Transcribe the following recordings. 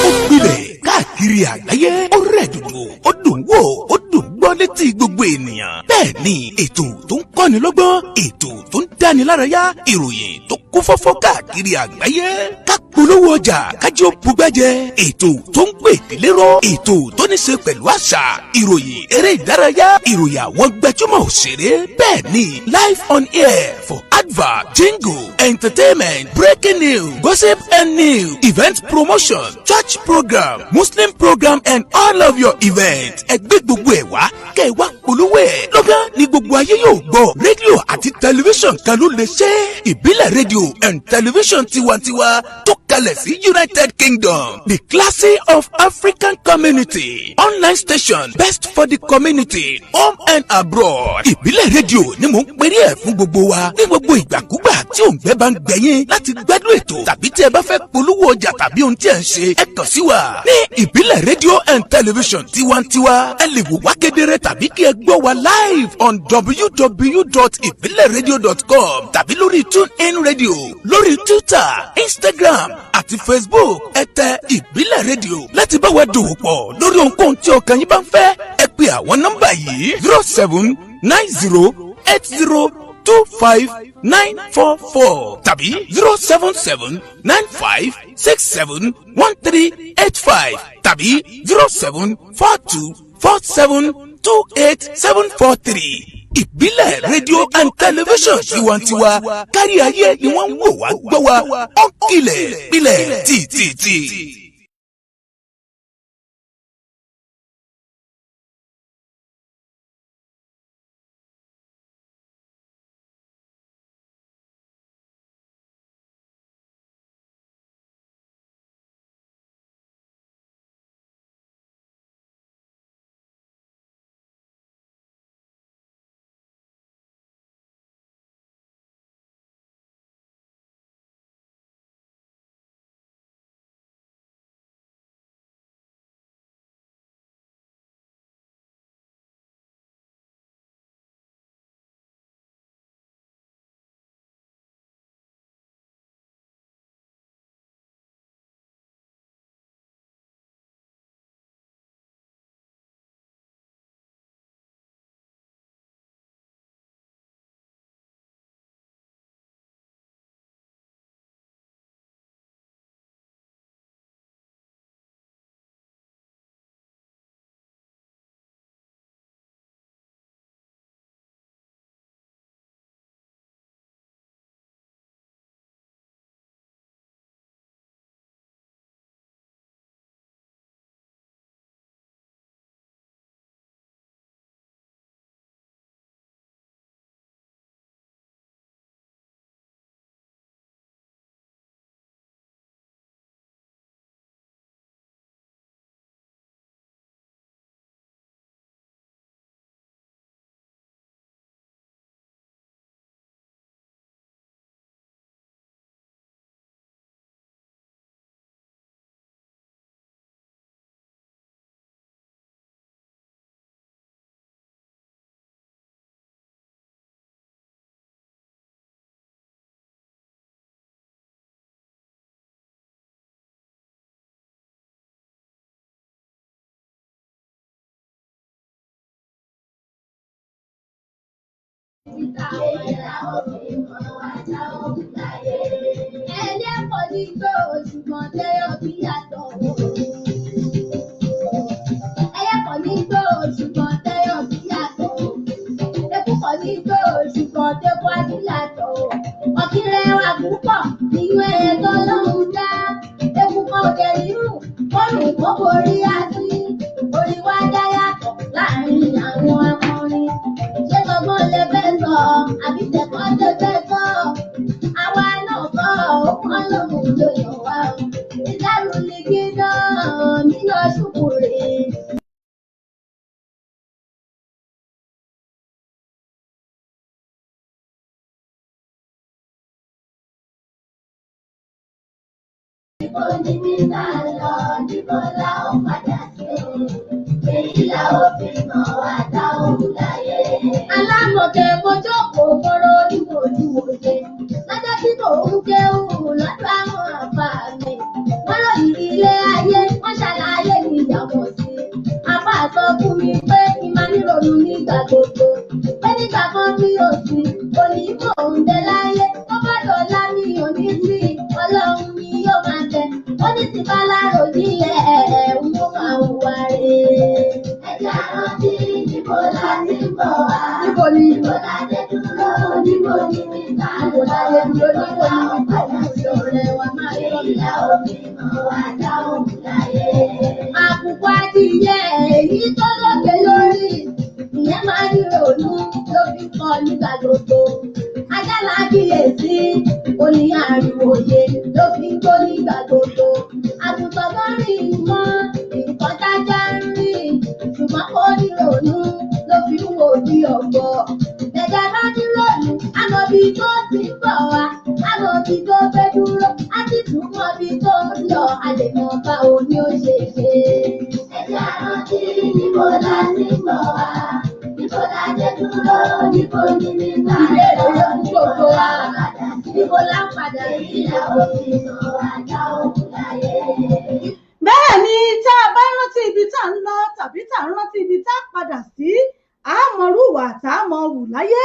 Ó gbilẹ̀ káàkiri àgbáyé, ó rẹ̀ dòdò, ó dùn wò, ó dùn gbọ́ létí gbogbo ènìyàn. Bẹ́ẹ̀ ni ètò tó ń kọ́ni lọ́gbọ́n, ètò tó ń dáni lárayá, ìròyìn tó kún fọ́fọ́ káàkiri àgbáyé, ká polówó ọjà kájí ó bugbẹ́jẹ, ètò tó ń pè délérò, ètò tó ní ṣe pẹ̀lú àṣà, ìròyìn eré ìdárayá, ìròyìn àwọn gbajúmọ̀ òṣèré. Bẹ́ẹ̀ ni live on air for advert, jingle, entertainment, breaking news, gossip and news, event promotion, church program, Muslim program and all of your events. Ẹ gbé gbogbo ẹ̀ wá kẹ́ ẹ wá polówó ẹ̀ lọ́gán ní gbogbo ayé yóò gbọ́. Rédíò àti tẹlifíṣàn kan ló lè ṣe. Ìbílẹ̀ Rédíò and Tẹlifíṣàn Tiwantiwa tó kalẹ̀ sí United Kingdom, the classy of African community online station, best for the community, home and abroad. Ìbílẹ̀ Rédíò ni mò ń perí ẹ̀ fún gbogbo wa ní gbogbo ìgbàkúgbà tí òǹgbẹ́ bá ń gbẹ̀yìn láti gbádùn ètò tàbí tí ẹ bá fẹ́ polówó ọjà tàbí ohun tí ẹ ń ṣe, ẹ kàn sí wa ní Ìbílẹ̀ Rédíò and Tẹlifíṣàn Tiwantiwa. Ẹ lè wò wá kedere tàbí kí ẹ gbọ́ wa live on www.ibileradio.com tàbí lórí TuneIn Radio, lórí Twitter, Instagram àti Facebook. Ẹ tẹ Ìbílẹ̀ Rédíò. Láti bá wa dòwò pọ̀ lórí ohunkóhun tí ọkàn yín bá ń fẹ́, ẹ pè àwọn nọ́mbà yìí: 07908025944 tàbí 07795671385 tàbí 07424728743. Ìbílẹ̀ Rédíò and Tẹlifíṣàn Tiwantiwa, kárí ayé ni wọ́n ń wò wá gbọ́ wa. Ó kilẹ̀ pilẹ̀ tìtìtì. Ẹlẹ́kọ̀ọ́ ní gbó, ṣùgbọ́n tẹ́yọ̀ bí yàtọ̀ wò. Ẹlẹ́kọ̀ọ́ ní gbó, ṣùgbọ́n tẹ́yọ̀ bí yàtọ̀ wò. Ekú kọ̀ ní gbó, ṣùgbọ́n tẹ́kọ̀ á sí yàtọ̀ wò. Ọ̀kín rẹwà púpọ̀ nínú ẹyẹ tó lóhùn dá. Eku kan ò dẹ̀ nírù, kọ́rùn kó borí asín. Orí wa dá yàtọ̀ láàrin àwọn akọrin. Ṣé tọgbọ́n lè fẹ́ sọ àbí tẹ̀kọ́ lè fẹ́ sọ? Àwa náà kọ́ ó kán lóhùn ló yàn wá o. Ìdárò ní gídán nínú ṣùkúrẹ́. Níbo ni mítà lọ, níbo la ó padà sí o? Èyí la ó fi mọ̀ wá dá òun láyé. Alámọ̀kẹ́ mo jókòó mọ́rọ́ ní mojú òye. Lọ́jọ́ tí mò ń kéwù lọ́dọ̀ àwọn àfà mi. Wọ́n ròyìn ilé ayé, wọ́n ṣàlàyé mi ìyàwó sí. Àfà sọ fún mi pé kí n máa nírònú nígbà gbogbo. Pé nígbà kan mi ò sí, òní mò ń bẹ láyé. Tó bá dọ̀la mi ò ní sí, Ọlọ́run mi yóò máa tẹ̀. Ó ní ti bá láròjinlẹ̀ ẹ̀ ń mú máa hùwà rè. Ẹ jẹ́ á rántí níbo la ti ń bọ̀ wá. Níbo ni níbo la dé dúró? Níbo ni mítà lọ? Níbo la dé dúró? Níbo ni padà sí ọ̀rẹ́ wa máa yọ? Èyí la ó fi mọ̀ wá dá òun láyé. Àkùkọ adìyẹ èyí tó lókè lórí. Ìyẹn máa ń ronú ló fi kọ nígbà gbogbo. Ajá la kíyèsí, oní àríwòye ló fi ń gbó nígbà gbogbo. Àgùntàn kan rìn mọ́ nǹkan tájá ń rìn, ṣùgbọ́n kò ní ronú ló fi ń wò bí ọ̀bọ. Ẹ̀dá bá ní ronú, àmọ́ bí tó ti ń bọ̀ wá, àmọ́ bí tó fẹ́ dúró, á sì tún mọ bí tó ń lọ, a lè mọ báwo ni ó ṣe ṣe. Ẹ jẹ́ á rántí níbo la ti ń bọ̀ wá. Níbo la dé dúró? Níbo ni mítà lọ? Níbo la padà sí? Níbo la padà sí? Èyí la ó fi mọ̀ wá dá òun láyé. Bẹ́ẹ̀ ni, tá a bá rántí ibi tá a ń lọ tàbí tá a rántí ibi tá a padà sí, a mọrú ìwà tá a mọ wù láyé.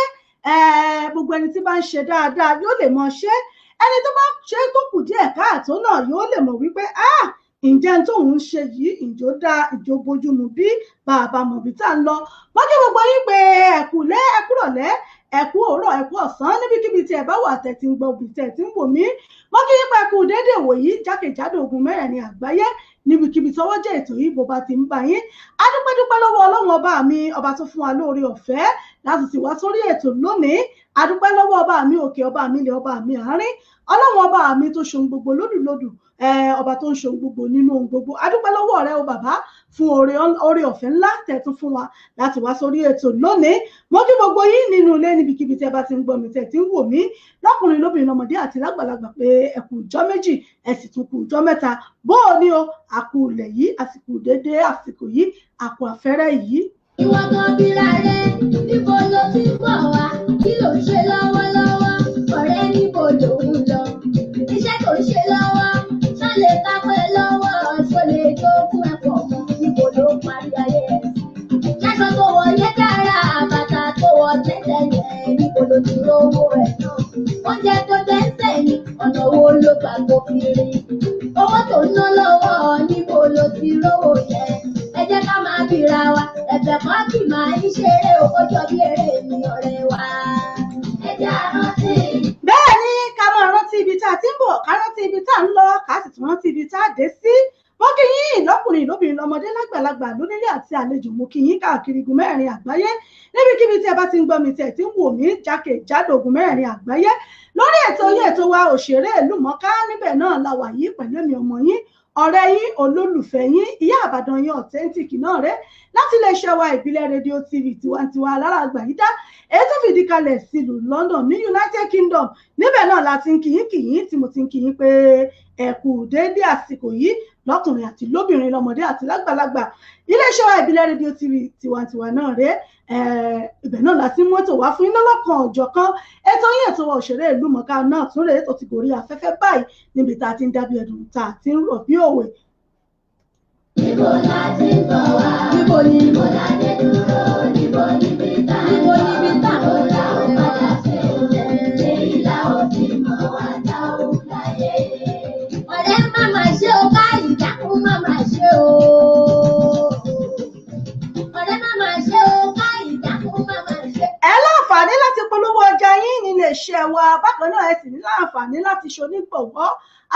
Gbogbo ẹni tí bá ń ṣe dáadáa yóò lè mọ ṣe, ẹni tó bá ṣe tó kù díẹ̀ káàtó náà yóò lè mọ̀ wípé ǹjẹ́ n tóun ń ṣe yìí ǹjọ́ dáa, ǹjọ́ bójúmu bí bàbá mọ̀ bí tá a ń lọ. Wọ́n kí gbogbo yín pé ẹ̀kúlẹ́, ẹ̀kúrọ̀lẹ́, ẹ̀kú òwúrọ̀, ẹ̀kú ọ̀sán níbikíbi tí ẹ bá wà tẹ̀ tí ń gbọ́ òbí tẹ̀ tí ń wò mí. Wọ́n kí yín pé ẹ̀kú déédéé wòyí jákèjádò ogun mẹ́rẹ̀ẹ̀rin àgbáyé níbikíbi tọwọ́ jẹ́ ètò yìí bó bá ti ń bá yín. A dúpẹ́ dúpẹ́ lọ́wọ́ Ọlọ́run ọba mi, ọba tó fún wa lóore ọ̀fẹ́ láti sì wá sórí ètò lónìí. A dúpẹ́ lọ́wọ́ ọba mi òkè, ọba mi ilẹ̀, ọba mi àárín, Ọlọ́run ọba mi tó ṣohun gbogbo lódùlódù, ọba tó ń ṣohun gbogbo nínú ohun gbogbo. A dúpẹ́ lọ́wọ́ rẹ o bàbá fún oore ọ̀fẹ́ ńlá tẹ́ tún fún wa láti wá sórí ètò lónìí. Mo kí gbogbo yín nínú ilé níbikíbi tẹ́ bá ti ń gbọ́ mi tẹ́ ti ń wò mí, lọ́kùnrin lóbìnrin lọ́mọdé àti lágbàlagbà, pé ẹ kú ọjọ́ méjì, ẹ sì tún kú ọjọ́ mẹ́ta. Bó o ní o, àkú ilẹ̀ yìí, àsìkò déédéé àsìkò yìí, àkú àfẹ́rẹ́ yìí. Ìwọ gan bíra rẹ, níbo ló ti ń bọ̀ wá? Kí ló ń ṣe lọ́wọ́lọ́wọ́? Ọ̀rẹ́ níbo ló ń lọ? Iṣẹ́ tó ń ṣe lọ́wọ́, ṣó lè kápẹ́ lọ́wọ́, ṣó lè jogún ẹ̀pọ̀ mọ́? Níbo ló parí ayé ẹ̀ sí? Ṣáṣọ tó wọ̀ yẹn dára, bàtà tó wọ̀ tẹ́tẹ́ yẹn, níbo ló ti rówó ẹ̀ náà? Oúnjẹ tó jẹ ń sẹ́yìn, ọ̀nà wo ló gbà tó fi rí? Owó tó ń ná lọ́wọ́, níbo ló ti rówó yẹn? Ẹ jẹ́ ká máa bíra wa, ẹ̀fẹ̀ kan kì máa ń ṣeré o, ó jọ bí eré mi ọ̀rẹ́ wa. Ẹ jẹ́ á rántí. Bẹ́ẹ̀ ni, ká máa rántí ibi tá a ti ń bọ̀, ká rántí ibi tá a ń lọ, ká sì tún rántí ibi tá a dé sí. Mo kí yín lọ́kùnrin lóbìnrin lọ́mọdé lágbàlagbà lónílé àti àlejò, mo kí yín káàkiri igun mẹ́rin àgbáyé níbikíbi tí ẹ bá ti ń gbọ́ mi tẹ̀ tí ń wò mí jákèjádò ogun mẹ́rin àgbáyé lórí ètò yín ètò wa òṣèré ìlúmọ̀ọ́ká. Níbẹ̀ náà la wà yìí pẹ̀lú èmi ọmọ yín, ọ̀rẹ́ yín, olólùfẹ́ yín, ìyá àbàdàn yín authentic náà rẹ láti iléeṣẹ́ wa Ìbílẹ̀ Rédíò TV tiwantiwa alára àgbàyídá, èyí tó fìdí kalẹ̀ sílùú London ní United Kingdom. Níbẹ̀ náà la ti ń kí yín kí yín tí mo ti ń kí yín pé ẹ kú déédéé àsìkò yìí lọ́kùnrin àti lóbìnrin lọ́mọdé àti lágbàlagbà. Iléeṣẹ́ wa Ìbílẹ̀ Rédíò TV tiwantiwa náà rẹ, ibẹ̀ náà la ti mú ètò wá fún iná lọ́kan ọ̀jọ̀kan. Ètò yín ètò wa òṣèré ìlúmọ̀ọ́ká náà tún rèé tó ti gòrí afẹ́fẹ́ báyìí níbi tá a ti ń dábí ẹ̀dùn tá a ti ń rọ̀ bí òwe. Níbo la ti ń bọ̀ wá? Níbo ni níbo la dé dúró? Níbo níbi tá a lọ? Níbo níbi tá a lọ? La ó padà sí o. Èyí la ó fi mọ̀ wá dá òun láyé. Ọ̀rẹ́ má máa ṣe o, ká ìdákun má máa ṣe o. Ọ̀rẹ́ má máa ṣe o, ká ìdákun má máa ṣe. Ẹ láǹfààní láti polówó ọjà yín nílé iṣẹ́ wa. Bákan náà ẹ sì ní láǹfààní láti ṣonígbọ̀wọ́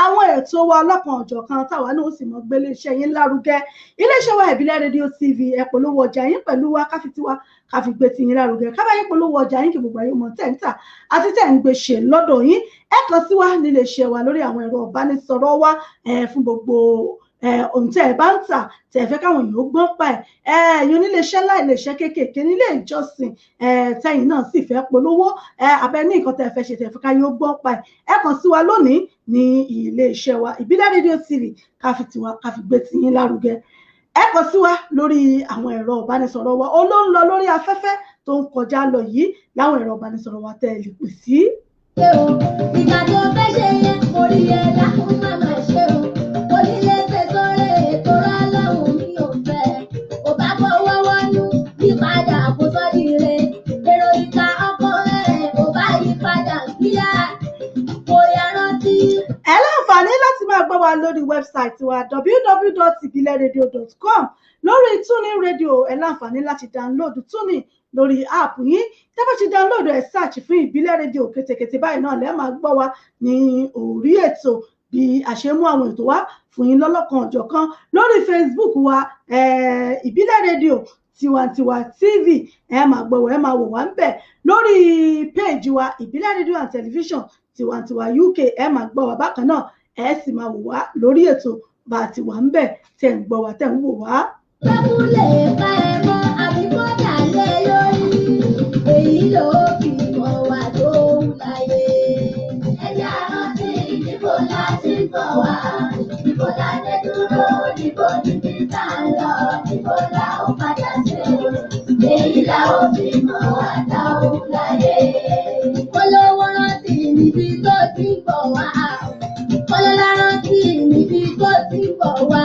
àwọn ètò wa ọlọ́kan ọ̀jọ̀kan táwa náà ó sì mọ gbé iléeṣẹ́ yín lárugẹ. Iléeṣẹ́ wa Ìbílẹ̀ Rédíò TV, ẹ polówó ọjà yín pẹ̀lú wa, ká fi tiwa ká fi gbé tiyín lárugẹ, ká bá yín polówó ọjà yín kí gbogbo ayé mọ̀ tẹ̀ ń tà àti tẹ̀ ń gbé ṣe lọ́dọ̀ yín. Ẹ kàn sí wa nílé iṣẹ́ wa lórí àwọn ẹ̀rọ ìbánisọ̀rọ̀ wa fún gbogbo Ohun tẹ́ ẹ bá ń tà tẹ́ ẹ fẹ́ káwọn èèyàn gbọ́n pa ẹ̀, ẹ̀yin oníléeṣẹ́ ńlá, iléeṣẹ́ kéékèèké, nílé ìjọsìn, tẹ́yin náà sì fẹ́ polówó, abẹ ní nǹkan tẹ́ ẹ fẹ́ ṣe tẹ́ ẹ fẹ́ ká yóò gbọ́n pa ẹ̀, ẹ kàn sí wa lónìí ní iléeṣẹ́ wa Ìbílẹ̀ Rédíò TV, ká fi tiwa ká fi gbé tiyín lárugẹ. Ẹ kàn sí wa lórí àwọn ẹ̀rọ ìbánisọ̀rọ̀ wa ó ló ń lọ lórí afẹ́fẹ́ tó ń kọjá lọ yìí, láwọn ẹ̀rọ ìbánisọ̀rọ̀ wa tẹ́ ẹ lè pè sí. Ìgbà tó fẹ́ ṣe yẹn, orí ẹ̀ dákun má má ṣe o. Onílé ṣe sórí ètò ọlọ́run mi ò fẹ́. Ò bá fọwọ́ wọ́nú, yípadà kò sọ́ di re. Èrò ìka ọkọ rẹ̀ ò bá yípadà kíá. Kò yá rántí. Ẹ láǹfààní láti máa gbọ́ wa lórí website wa www.ibileradio.com, lórí TuneIn Radio. Ẹ láǹfààní láti download TuneIn lórí app yín. Tẹ́ bá ti download ẹ̀, search fún Ìbílẹ̀ Rédíò, kétékété báyìí náà lẹ́ẹ̀ máa gbọ́ wa ní orí ètò bí a ṣe mú àwọn ètò wá fún yín lọ́lọ́kan ọ̀jọ̀kan. Lórí Facebook wa, Ìbílẹ̀ Rédíò Tiwantiwa TV, ẹ máa gbọ́ wa, ẹ máa wò wá ń bẹ̀. Lórí péèjì wa Ìbílẹ̀ Rédíò and Television Tiwantiwa UK, ẹ máa gbọ́ wa bákan náà, ẹ sì máa wò wá lórí ètò bá a ti wà ń bẹ̀ tẹ̀ ń gbọ́ wa, tẹ̀ ń wò wá. Pẹ́kú lè pa ẹ mọ́ àbí kó dà lé lórí. Èyí ló fi mọ̀ wá tó ń láyé. Ẹ jẹ́ àrántí níbo la ti ń bọ̀ wá. Níbo la dé dúró, níbo níbi tá ń lọ, níbo la ó padà sí. Èyí la ó fi mọ̀ wá tá ń láyé. Olówó rántí níbi tó ti ń bọ̀ wá. Ọlọ́lá rántí níbi tó ti ń bọ̀ wá.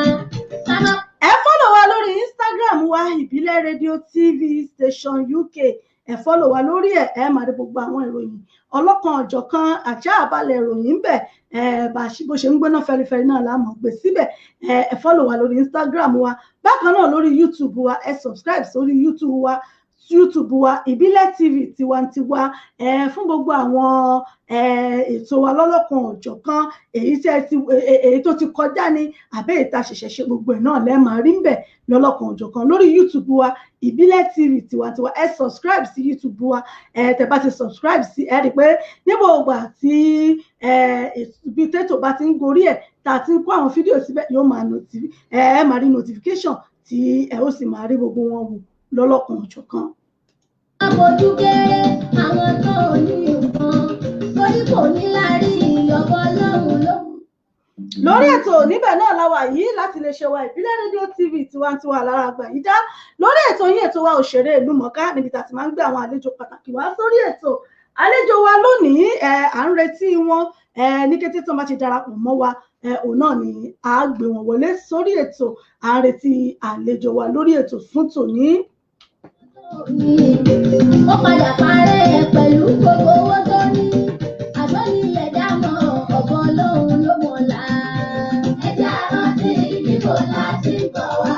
Ẹ follow wa lórí Instagram wa, Ìbílẹ̀ Rédíò TV Station UK. Ẹ follow wa lórí ẹ̀, ẹ máa rí gbogbo àwọn ìròyìn ọlọ́kan ọ̀jọ̀kan àti àbálẹ̀ ìròyìn ń bẹ̀. Ẹ bó ṣe ń gbóná fẹlifẹli náà la mọ̀ gbé síbẹ̀. Ẹ follow wa lórí Instagram wa. Bákan náà lórí YouTube wa, ẹ subscribe sórí YouTube wa Ìbílẹ̀ TV Tiwantiwa, ẹ fún gbogbo àwọn ètò wa lọ́lọ́kan ọ̀jọ̀kan, èyí tí ẹ ti èyí tó ti kọjá ní àbẹ́ ìta ṣẹ̀ṣẹ̀ ṣe, gbogbo ẹ̀ náà lẹ́ẹ̀ máa rí ń bẹ̀ lọ́lọ́kan ọ̀jọ̀kan lórí YouTube wa Ìbílẹ̀ TV Tiwantiwa. Ẹ subscribe sí YouTube wa. Ẹ tẹ́ bá ti subscribe sí, ẹ rí i pé níbo ìgbà tí ẹ ibi tètò bá ti ń gorí ẹ̀ tá a ti ń kó àwọn fídíò síbẹ̀, yóò máa ẹ máa rí notification tí ẹ ó sì máa rí gbogbo wọn wò lọ́lọ́kan ọ̀jọ̀kan. Àfojú kéré àwọn tó ní nǹkan, torí kò ní láárí ìyọ̀bọ lọ́hùn ló. Lórí ètò níbẹ̀ náà la wà yìí láti lè ṣe wa Ìbílẹ̀ Rédíò TV Tiwantiwa lára àgbà yìí dá, lórí ètò yín, ètò wa, Òṣèré Ìlú Mọ̀ká, níbi tá a ti máa ń gbé àwọn àlejò pàtàkì wá sórí ètò. Àlejò wa lónìí, ẹ à ń retí wọn. Ẹ ní kété tó bá ti darapọ̀ mọ́ wa, ẹ òun náà ni à á gbé wọn wọlé sórí ètò. À ń retí àlejò wa lórí ètò fún tòní. Ó padà parẹ́ pẹ̀lú gbogbo owó tó ní. Àgbọ̀n ní ẹ̀dá mọ̀, ọ̀bọ lóhun ló mọ̀ la. Ẹ jẹ́ àrántí níbo la ti ń bọ̀ wá.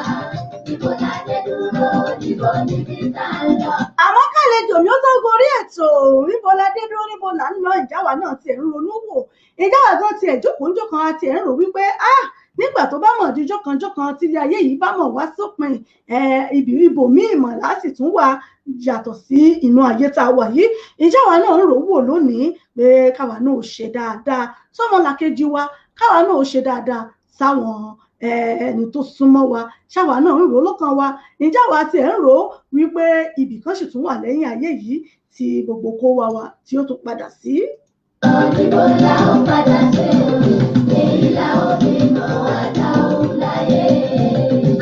Níbo la dé dúró, níbo níbi tá a lọ. Àmọ́ kàlejò mi ó tó gorí ètò, níbo la dé dúró, níbo là ń lọ, ìjáwá náà tiẹ̀ ń ronú wò, ìjáwá gan tiẹ̀ jókòó ń jókan á tiẹ̀ ń rò wípé, ah, nígbà tó bá mọ̀ di jọ́kanjọ́kan tílé ayé yìí bá mọ̀ wá sópin, ibi ibòmíì mọ̀ láti tún wà yàtọ̀ sí inú ayé tá a wà yìí. Ìjáwá náà ń rò wò lónìí pé káwa náà ò ṣe dáadáa sọ́mọlàkejì wa, káwa náà ò ṣe dáadáa sáwọn ẹni tó súnmọ́ wa. Ṣáwa náà ń rò ó lọ́kàn wa? Ìjáwá tiẹ̀ ń rò ó wípé ibì kan sì tún wà lẹ́yìn ayé yìí tí gbogbo kó wa wà tí ó tún padà sí? Níbo la ó padà sí o? Èyí la ó fi mọ̀ wá tá ó láyé.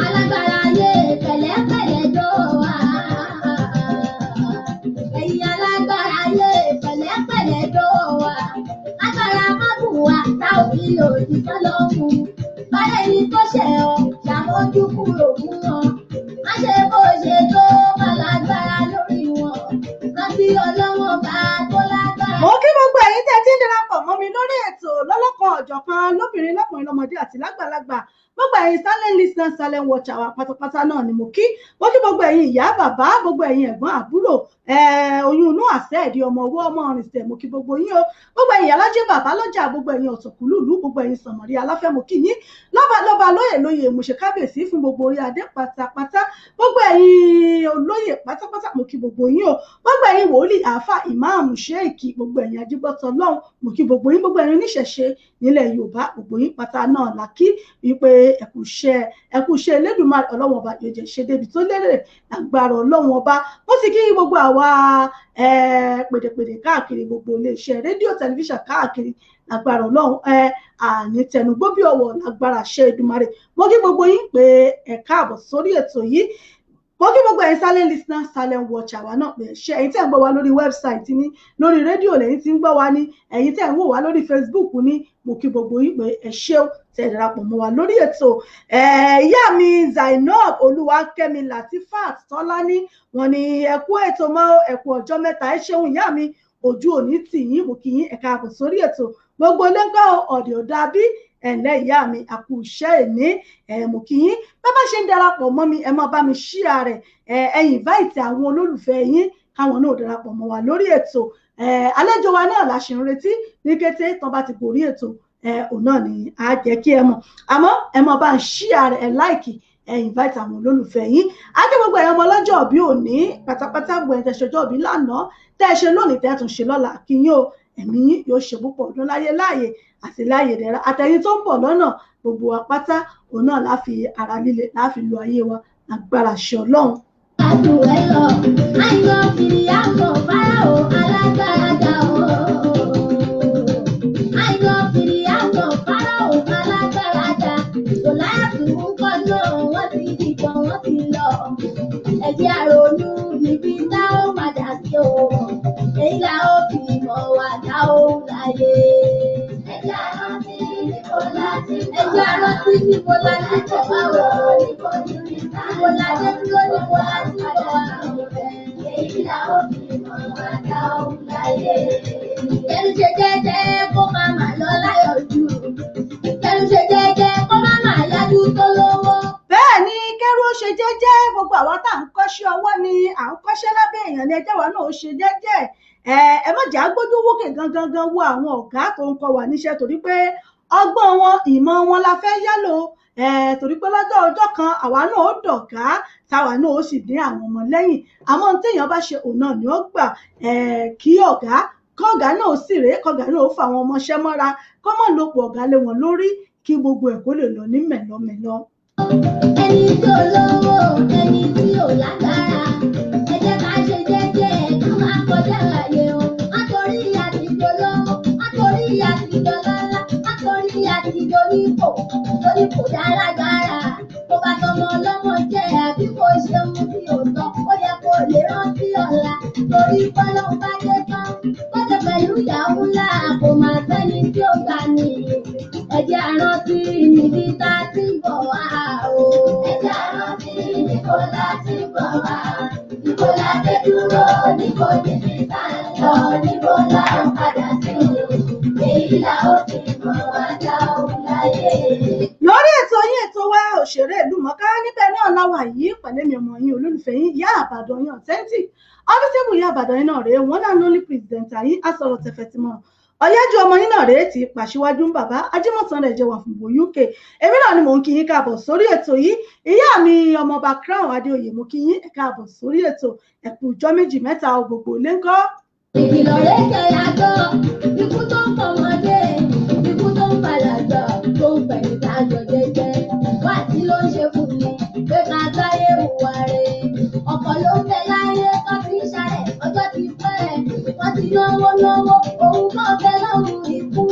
Alágbára ayé, pẹ̀lẹ́pẹ̀lẹ́ dọ́wọ́ wa. Ẹ̀yin alágbára ayé, pẹ̀lẹ́pẹ̀lẹ́ dọ́wọ́ wa. Agbára má bù wá tá ò fi lòdì sọ́lọ́hun. Bálẹ̀ ni tó ṣẹ̀ ọ́, ṣàmójú kúrò fún wọn. Má ṣe bó ṣe tó má lágbára lórí wọn. Rántí Ọlọ́wọ́n bá tó lágbára. Mo kí gbogbo ẹ̀yin tẹ́ ti ń darapọ̀ mọ́ mi lórí ètò lọ́lọ́kan ọ̀jọ̀kan, lóbìnrin, lọ́kùnrin, lọ́mọdé àti lágbàlagbà. Gbogbo ẹ̀yin silent listener, silent watcher wa pátápátá náà ni mo kí. Mo kí gbogbo ẹ̀yin ìyá, bàbá, gbogbo ẹ̀yin ẹ̀gbọ́n, àbúrò, oyún inú, àṣẹ ẹ̀dí, ọmọ ọwọ́, ọmọ ọ̀rìnṣẹ̀, mo kí gbogbo yín o. Gbogbo ẹ̀yin alájẹ́, bàbá lọ́jà, gbogbo ẹ̀yin ọ̀tọ̀kùlùlù, gbogbo ẹ̀yin sànmọ̀rí aláfẹ́, mo kí yín. Lọ́ba lọ́ba, lóyè lóyè, mo ṣe kábíyèsí fún gbogbo orí adé pátápátá. Gbogbo ẹ̀yin olóyè pátápátá, mo kí gbogbo yín o. Gbogbo ẹ̀yin wòlíì, àáfà, ìmáàmù, ṣéèkì, gbogbo ẹ̀yin ajígbọ́tọ̀ lọ́hùn, mo kí gbogbo yín. Gbogbo ẹ̀yin oníṣẹ̀ṣe. nílẹ̀ Yorùbá, gbogbo yín pátá náà la kí wípé ẹkú iṣẹ́ Elédùmarè, Ọlọ́run ọba yóò jẹ́ ṣe débi tó lérè lágbára Ọlọ́run ọba. Mo sì kí gbogbo àwa pèdèpèdè káàkiri gbogbo iléeṣẹ́ rédíò tẹlifíṣàn káàkiri lágbára Ọlọ́run, àní tẹnugbó bí ọwọ́ lágbára ṣe Èdùmàrè. Mo kí gbogbo yín pé ẹ káàbọ̀ sórí ètò yìí. Mo kí gbogbo ẹ̀yin silent listener, silent watcher wa náà pé ṣe ẹ̀yin tẹ́ ń gbọ́ wa lórí wẹ́bsáìtì ní, lórí rédíò lẹ́yìn tí ń gbọ́ wa ní, ẹ̀yin tẹ́ ń wò wá lórí Facebook ní, mo kí gbogbo yín pé ẹ ṣeun tẹ́ darapọ̀ mọ́ wa lórí ètò. Ìyá mi Zainab Olúwakẹ́mi Latifat Tọ́lání, wọ́n ní ẹ kú ètò mọ́, ẹ kú ọjọ́ mẹ́ta, ẹ ṣeun ìyá mi, ojú òní tì yín, mo kí yín ẹ káàbọ̀ sórí ètò. Gbogbo lẹ́ńkọ́ ọ̀dẹ̀ ọ̀dà bí ẹ̀lẹ́ ìyá mi, àkú iṣẹ́ ìní, mo kí yín. Bá bá ṣe ń darapọ̀ mọ́ mi, ẹ máa bá mi ṣíà rẹ̀, ẹ invite àwọn olólùfẹ́ yín káwọn náà darapọ̀ mọ́ wa lórí ètò. Àlejò wa náà la ṣe ń retí ní kété tán bá ti gorí ètò, òun náà ni á jẹ́ kí ẹ mọ̀. Àmọ́ ẹ máa bá ń ṣíà rẹ̀, ẹ láìkì, ẹ invite àwọn olólùfẹ́ yín. Á kí gbogbo ẹ̀yin ọmọ ọlọ́jọ́ òbí òní pátápátá, gbogbo ẹ̀yin tẹ́ ṣe ọjọ́ òbí lánàá, tẹ́ ṣe lónìí, tẹ́ tún ṣe lọ́la, kí yín o, ẹ̀mí yín yóò ṣe púpọ̀ ọdún láyé láàyè àti láàyè dẹ̀ra. Àtẹ̀yìn tó ń bọ̀ lọ́nà, gbogbo wa pátá òun náà láfi ara líle láfi lo ayé wa agbára ṣe Ọlọ́run. Àdùn ẹ lọ, àìsàn kiri àmọ̀ Fáráò alágbára ga o. Àìsàn kiri àmọ̀ Fáráò alágbára ga. Gòláyàtù ń kọ́ náà, wọ́n ti dìtàn, wọ́n ti lọ. Ẹ̀jẹ̀ àrònú níbi tá ó padà sí o. Èyí la ó fi mọ̀ wá tá ó láyé. Ẹ̀jẹ̀ àrántí níbo láti bọ̀. Ẹ̀jẹ̀ àrántí níbo láti bọ̀ wá o. Níbo la dé dúró, níbo láti bọ̀ wá o. Èyí la ó fi mọ̀ wá tá ó láyé. Kẹ́lu ṣe jẹ́jẹ́ kó má má lọ láyọ̀ jù. Kẹ́lu ṣe jẹ́jẹ́ kó má má yájú tó lówó. Bẹ́ẹ̀ ni kẹ́rú ó ṣe jẹ́jẹ́, gbogbo àwa tá à ń kọ́ṣẹ́ ọwọ́ ni à ń kọ́ṣẹ́ lábẹ́ èèyàn ni ẹjẹ́ wa náà ó ṣe jẹ́jẹ́. Ẹ má jẹ́ agbójú wókè gangan gan wo àwọn ọ̀gá tó ń kọ́ wa níṣẹ́, torí pé ọgbọ́n wọn, ìmọ̀ wọn la fẹ́ yálò. Torí pé lọ́jọ́ ọjọ́ kan àwa náà ó dọ̀gá, táwa náà ó sì ní àwọn ọmọ lẹ́yìn. Àmọ́ ohun téèyàn bá ṣe òun náà ni ó gbà. Kí ọ̀gá kọ́gá náà ó sì rèé, kọ́gá náà ó fa àwọn ọmọọṣẹ́ mọ́ra, kọ́ mọ̀ lopọ̀ ọ̀gá lé wọn lórí, kí gbogbo ẹ̀ kó lè lọ ní mẹ̀lọmẹ̀lọ. Ẹni tí ò lówó, ẹni tí ò lágbára, ẹ jẹ́ ká ṣe jẹ́jẹ́, ká má kọjá ààyè o. Má torí àtijọ́ lówó, má torí àtijọ́ lọ́lá, má torí àtijọ́ nípò, torí kò dá lágbára. Kó bá tọmọ ọlọ́mọ jẹ́ àbí kò ṣe ohun tí ò tọ́, ó yẹ kó lè rántí ọ̀la. Torí bọ́lọ́hún bá dé tán, bọ́dẹ̀ pẹ̀lú ìyàwó ńlá, kò má sẹ́ni tí ó gbà ní. Ẹ jẹ́ àrántí níbi tá a ti ń bọ̀ wá o. Ẹ jẹ́ àrántí níbo la ti ń bọ̀ wá. Níbo la dé dúró, níbo níbi tá a ń lọ, níbo la ń padà sí o. Èyí la ó fi mọ̀ wá dá òun láyé. Lórí ètò yín ètò wa òṣèré ìlú mọ̀ká, níbẹ̀ náà láwà yìí pẹ̀lú mi ọmọ yín olólùfẹ́ yín Ìyá Àbàdàn yín authentic ọ́fíìsì Ìyá Àbàdàn yín náà rèé, wọ́n náà lóní pírẹsidẹ̀ntà yín asọ̀rọ̀ tẹ̀fẹ̀ tí mọ̀ ọ̀yẹ́jú ọmọ yín náà rèé ti pàṣíwájú ń bàbá ajímọ̀tàn rẹ̀ jẹ́ wà fún bò UK. Èmi náà ni mò ń kí yín káàbọ̀ sórí ètò yìí. Ìyá mi ọmọọba Crown Adéoyè, mo kí yín káàbọ̀ sórí ètò. Ẹ̀kú ọjọ́ méjì mẹ́ta gbogbo lé ńkọ́. Ìkìlọ̀ rẹ̀ kẹ̀yà gbọ́, ikú tó ń pọmọdé, ikú tó ń palàgbà, tó ń pẹ̀lú tájọ jẹ́jẹ́. Wá tí ló ń ṣe fún mi, pé ká gbáyé hùwà rẹ̀. Ọ̀pọ̀ ló ń bẹ láyé tó ti ń ṣàrẹ̀, ọjọ́ ti pẹ́, wọ́n ti náwó náwó, òun kàn fẹ́ lọ́hùn ikú.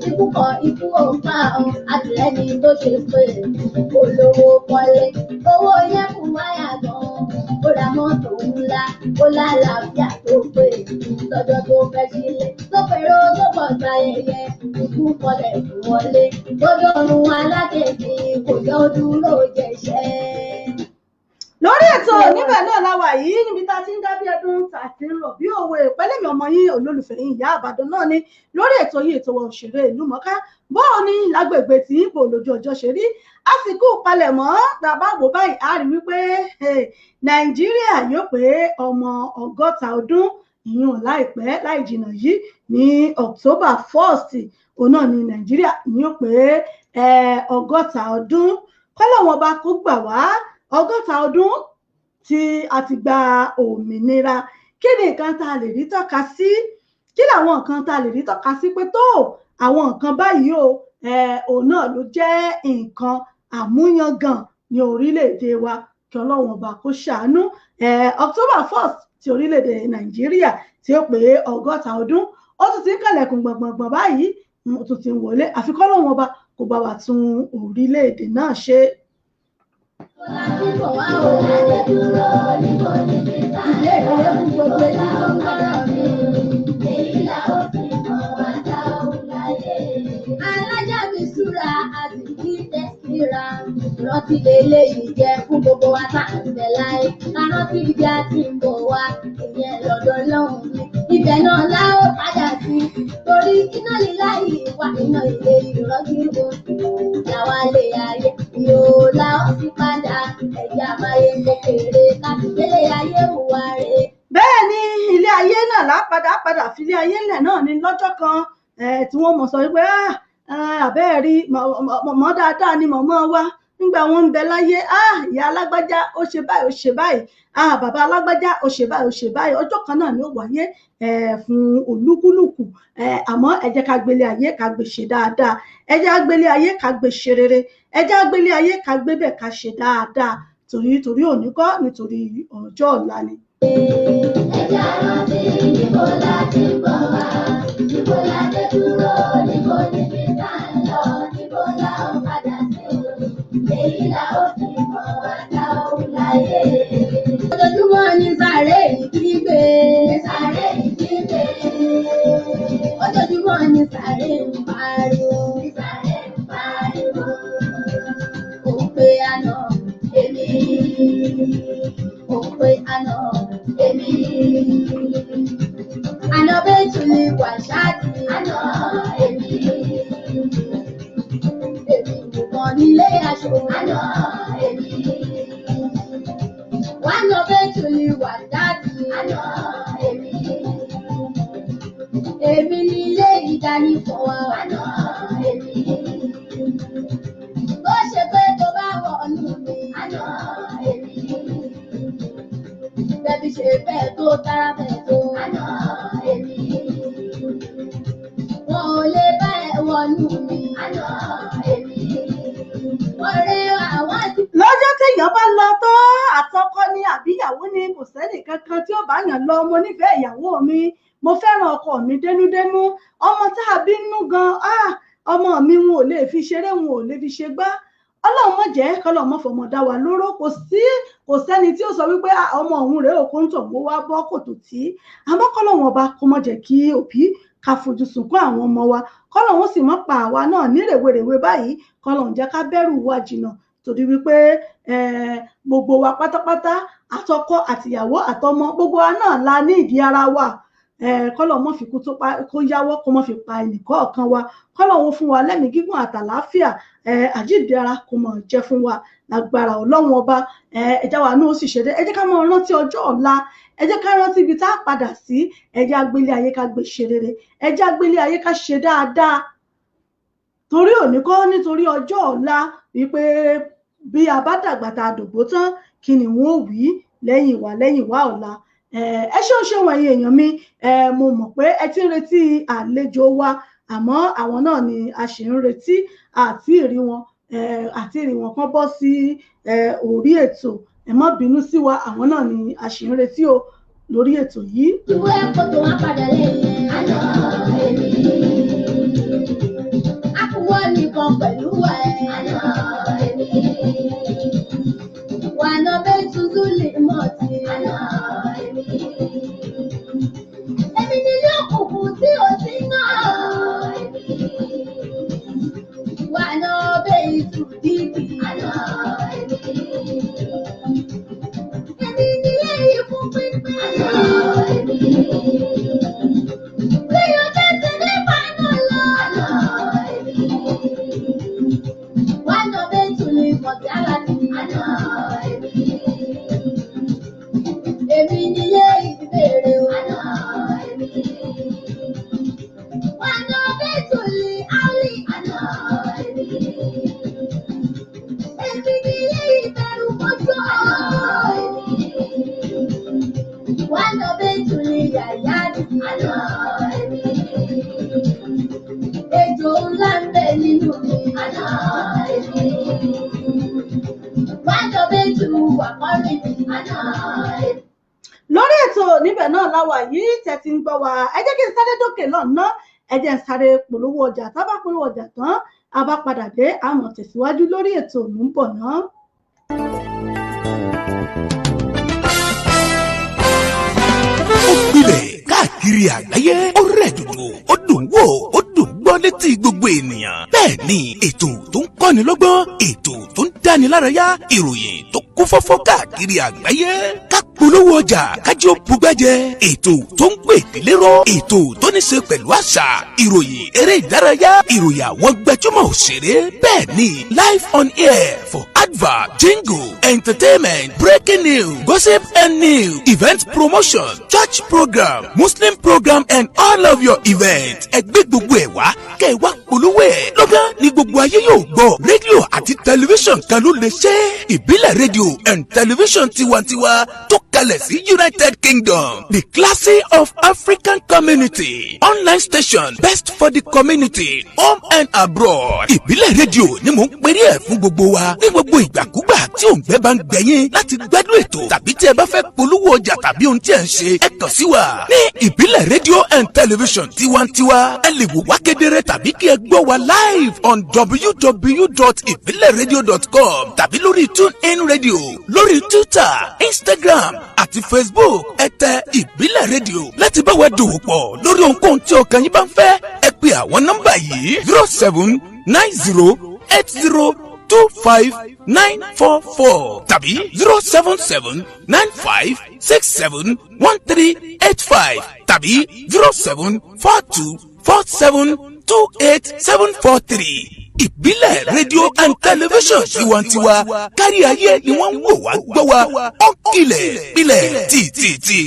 Ikú kọ ikú ò ń pa ọ́n, àtìlẹ́yìn tó ṣe pé olówó kọ́lé. Owó yẹn kù wáyà gan-an, ó ra mọ́tò ńlá, ó lálàáfíà tó pé. Lọ́jọ́ tó fẹ́ sílé, tó fèrò tó pọ̀ sayẹyẹ, ikú kọlẹ̀ kò wọlé. Gbọ́dọ̀ ọ̀run alákejì kò jọ dúró jẹ̀ṣẹ́. Lórí ètò níbẹ̀ náà la wà yìí, níbi tá a ti ń dábí ẹdun tá a ti ń rọ̀ bí òwe. Pẹ̀lẹ́mi ọmọ yín olólùfẹ́ yín Ìyá Àbàdàn náà ni lórí ètò yìí ètò òṣèré ìlú mọ̀ká. Bóò ní lágbègbè tí ipò lójú ọjọ́ ṣe rí, àsìkò palẹ̀mọ́ tàbá wò báyìí á rí wípé Nàìjíríà yóò pé ọmọ 60 ọdún ìyún láìpẹ́ láì jìnnà yìí ní October 1st, òun náà ni Nàìjíríà yóò pé 60 ọdún. Kọ́lọ́wọ́n ọba kó gbà wá, 60 ọdún tí a ti gba òmìnira. Kí ni nǹkan tá a lè rí tọ́ka sí? Kí làwọn nǹkan tá a lè rí tọ́ka sí pé tó Àwọn nǹkan báyìí o, òun náà ló jẹ́ nǹkan àmúyangàn ní orílẹ̀-èdè wa. Kí Ọlọ́run ọba kó ṣàánú. October 1st ti orílẹ̀-èdè Nàìjíríà tí ó pé 60 ọdún, ó tún ti ń kànlẹ̀kùn gbọ̀ngbọ̀ngbọ̀n báyìí, ó tún ti ń wọlé. Àfi k'Ọlọ́run ọba kó bá wa tún orílẹ̀-èdè náà ṣe. Alájà mi súra àti kíkẹ́ síra. Rántí eléyìí jẹ́ fún gbogbo wa tá à ń bẹ láyé. Ká rántí ibi a ti ń bọ̀ wá, ìyẹn lọ́dọ̀ Ọlọ́run mi. Ibẹ̀ náà la ó padà sí. Torí iná lílá yìí wà iná ilé ìrọ́jú o. Làwa lè ayé, yóò la ó sì padà. Ẹ̀jẹ̀ àbáyé kékeré ká sì gbélé ayé hùwà rẹ̀. Bẹ́ẹ̀ ni ilé ayé náà lápadà padà fi ilé ayé ńlẹ̀ náà ní lọ́jọ́ kan tí wọ́n mọ̀ sọ wípé àbẹ́ẹ̀ rí mọ̀mọ́ dáadáa ni mọ̀mọ́ wa nígbà wọn ń bẹ láyé, ìyá alágbájá ó ṣe báyìí, ó ṣe báyìí, bàbá alágbájá ó ṣe báyìí, ó ṣe báyìí. Ọjọ́ kan náà ni ó wáyé fún olúkúlùkù. Àmọ́ ẹ jẹ́ ká gbélé ayé ká gbé ṣe dáadáa, ẹ jẹ́ ká gbélé ayé ká gbé ṣe rere, ẹ jẹ́ ká gbélé ayé ká gbé bẹ̀ ká ṣe dáadáa, torí òní kọ́, nítorí ọjọ́ ọ̀la ni. Ẹja rántí níbo la ti ń bọ̀ wá, níbo la dé dúró, níbo níbi tá à ń lọ, níbo la ó padà sí o. Èyí la ó fi mọ̀ wá tá ó láyé. Ojoojúmọ́ ni sàárè ìkígbe. Sàárè ìkígbe. Ojoojúmọ́ ni sàárè ń pariwo. Sàárè ń pariwo. Ó pe àná èmi. Ó pe àná èmi. Àná bẹ́ẹ̀ tún lè wà ṣáàtì. Àná èmi. Èmi nìkan nílé aṣọ. Àná èmi. Wàná bẹ́ẹ̀ tún lè wà ṣáàtì. Àná èmi. Èmi nílé ìdánifọ̀. Àná èmi. Bó ṣe pé tó bá wọnú mi. Àná èmi. Bẹ́bí ṣe bẹ́ẹ̀ tó tára bẹ́ẹ̀ tó. Àná èmi. Wọn ò lè bá ẹ wọnú mi. Àná èmi. Wọ́n rẹ àwọn tí. Lọ́jọ́ téèyàn bá lọ tán, àtọkọ ni àbíyàwó ni, kò sẹ́nì kankan tí ó bá yàn lọ. Mo nífẹ̀ẹ́ ìyàwó mi, mo fẹ́ràn ọkọ mi dénúdénú. Ọmọ tá a bí nú gan, ọmọ mi wọn ò lè fi ṣeré, wọn ò lè fi ṣe gbá. Ọlọ́run má jẹ́ kọ́lọ́run má fọmọ dá wa lóró. Kò sí, kò sẹ́ni tí ó sọ wípé ọmọ òun rèé òkú ń tọ̀ wó wá bọ́ kòtò tí. Àmọ́ kọ́lọ́run ọba kó má jẹ́ kí òbí ká fojú sunkún àwọn ọmọ wa, kọ́lọ́run sì má pa àwa náà ní rèwerèwe báyìí, kọ́lọ́run jẹ́ ká bẹ̀rù wa jìnnà, torí wípé gbogbo wa pátápátá, àtọkọ àtìyàwó àtọmọ, gbogbo wa náà la ní ìdí ara wa. Kọ́lọ́run má fi kú tó pa kó yáwọ́, kó má fi pa ẹnìkọ̀ọ̀kan wa. Kọ́lọ́run fún wa lẹ́mìí gígùn àtàlàáfíà, àjíǹde ara kó mọ̀ jẹ́ fún wa lágbára Ọlọ́run ọba. Ẹ̀já wa náà ó sì ṣe dé. Ẹ jẹ́ ká máa rántí ọjọ́ ọ̀la, ẹ jẹ́ ká rántí ibi tá a padà sí. Ẹ jẹ́ á gbélé ayé ká gbé ṣe rere, ẹ jẹ́ á gbélé ayé ká ṣe dáadáa, torí òní kọ́, nítorí ọjọ́ ọ̀la, wípé bí a bá dàgbà tá a dògbó tán, kí ni wọ́n ó wí lẹ́yìn wa lẹ́yìn wa ọ̀la. Ẹ ṣeun ṣeun ẹ̀yin èèyàn mi. Mo mọ̀ pé ẹ ti ń retí àlejò wa, àmọ́ àwọn náà ni a ṣì ń retí, àti ìrí wọn, àti ìrí wọn kán bọ́ sí orí ètò. Ẹ má bínú sí wa, àwọn náà ni a ṣì ń retí o lórí ètò yìí. Ìwé ẹ̀kọ́ tó wá padà lẹ́yìn. Àná èmi. Àkúwọ́ nìkan pẹ̀lú ẹ̀. Àná èmi. Wàná bẹ́ẹ̀ tuntun lè mọ̀ sí. Àná èmi. Èmi nílé òkùnkùn tí ò sí náà. Èmi. Wàná bẹ́ẹ̀ tù dídì. Àná èmi. Èmi nílé ikú pínpín. Àná èmi. Léyọ̀ tẹ̀sẹ̀ nípa náà lọ. Àná èmi. Wàná bẹ́ẹ̀ tún lè mọ̀ sí aláàtì. Àná èmi. Èmi nílé ìbéèrè o. Àná èmi. Wàná bẹ́ẹ̀ tún lè áwùlì. Àná èmi. Èmi náà. Lórí ètò níbẹ̀ náà láwa yìí tẹ́ ti ń gbọ́ wa. Ẹ jẹ́ kí n sáré dókè lọ́nà, ẹ jẹ́ n sáré polówó ọjà. Tá bá polówó ọjà tán, a bá padà dé, a mọ̀ tẹ̀síwájú lórí ètò. Mò ń bọ̀ náà. Ó gbilẹ̀ káàkiri àgbáyé, ó rẹ̀ dòdò, ó dùn wò, ó dùn gbọ́ létí gbogbo ènìyàn. Bẹ́ẹ̀ ni ètò tó ń kọ́ni lọ́gbọ́n, ètò tó ń dáni lárayá, ìròyìn tó kún fọ́fọ́ káàkiri àgbáyé. Ká polówó ọjà kájí ó bugbẹ́jẹ, ètò tó ń gbè lérò, ètò tó ní ṣe pẹ̀lú àṣà, ìròyìn eré ìdárayá, ìròyìn àwọn gbajúmọ̀ òṣèré. Bẹ́ẹ̀ ni live on air for advert, jingle, entertainment, breaking news, gossip and news, event promotion, church program, muslim program and all of your events. Ẹ gbé gbogbo ẹ̀ wá kẹ́ ẹ wá polówó ẹ̀. Lọ́gán ni gbogbo ayé yóò gbọ́. Rédíò àti tẹlifíṣàn kan ló lè ṣe. Ìbílẹ̀ rédíò and tẹlifíṣàn tiwantiwa tó kalẹ̀ sí United Kingdom, the classy of African community online station, best for the community, home and abroad. Ìbílẹ̀ rédíò ni mò ń perí ẹ̀ fún gbogbo wa ní gbogbo ìgbàkúgbà tí òǹgbẹ́ bá ń gbẹ̀yìn láti gbádùn ètò tàbí tí ẹ bá fẹ́ polówó ọjà tàbí ohun tí ẹ ń ṣe, ẹ kàn sí wa ní Ìbílẹ̀ rédíò and television tiwantiwa. Ẹ lè wò wá kedere tàbí kí ẹ gbọ́ wa live on www.ibileradio.com tàbí lórí TuneIn Radio, lórí Twitter, Instagram àti Facebook. Ẹ tẹ Ìbílẹ̀ rédíò láti bá wa dòwò pọ̀ lórí ohunkóhun tí ọkàn yín bá ń fẹ́. Ẹ pè àwọn nọ́mbà yìí: 07908025944 tàbí 07795671385 tàbí 07424728743. Ìbílẹ̀ rédíò and tẹlifíṣàn tiwantiwa, kárí ayé ni wọ́n ń wò wá gbọ́ wa. Ó kilẹ̀ pilẹ̀ tìtìtì.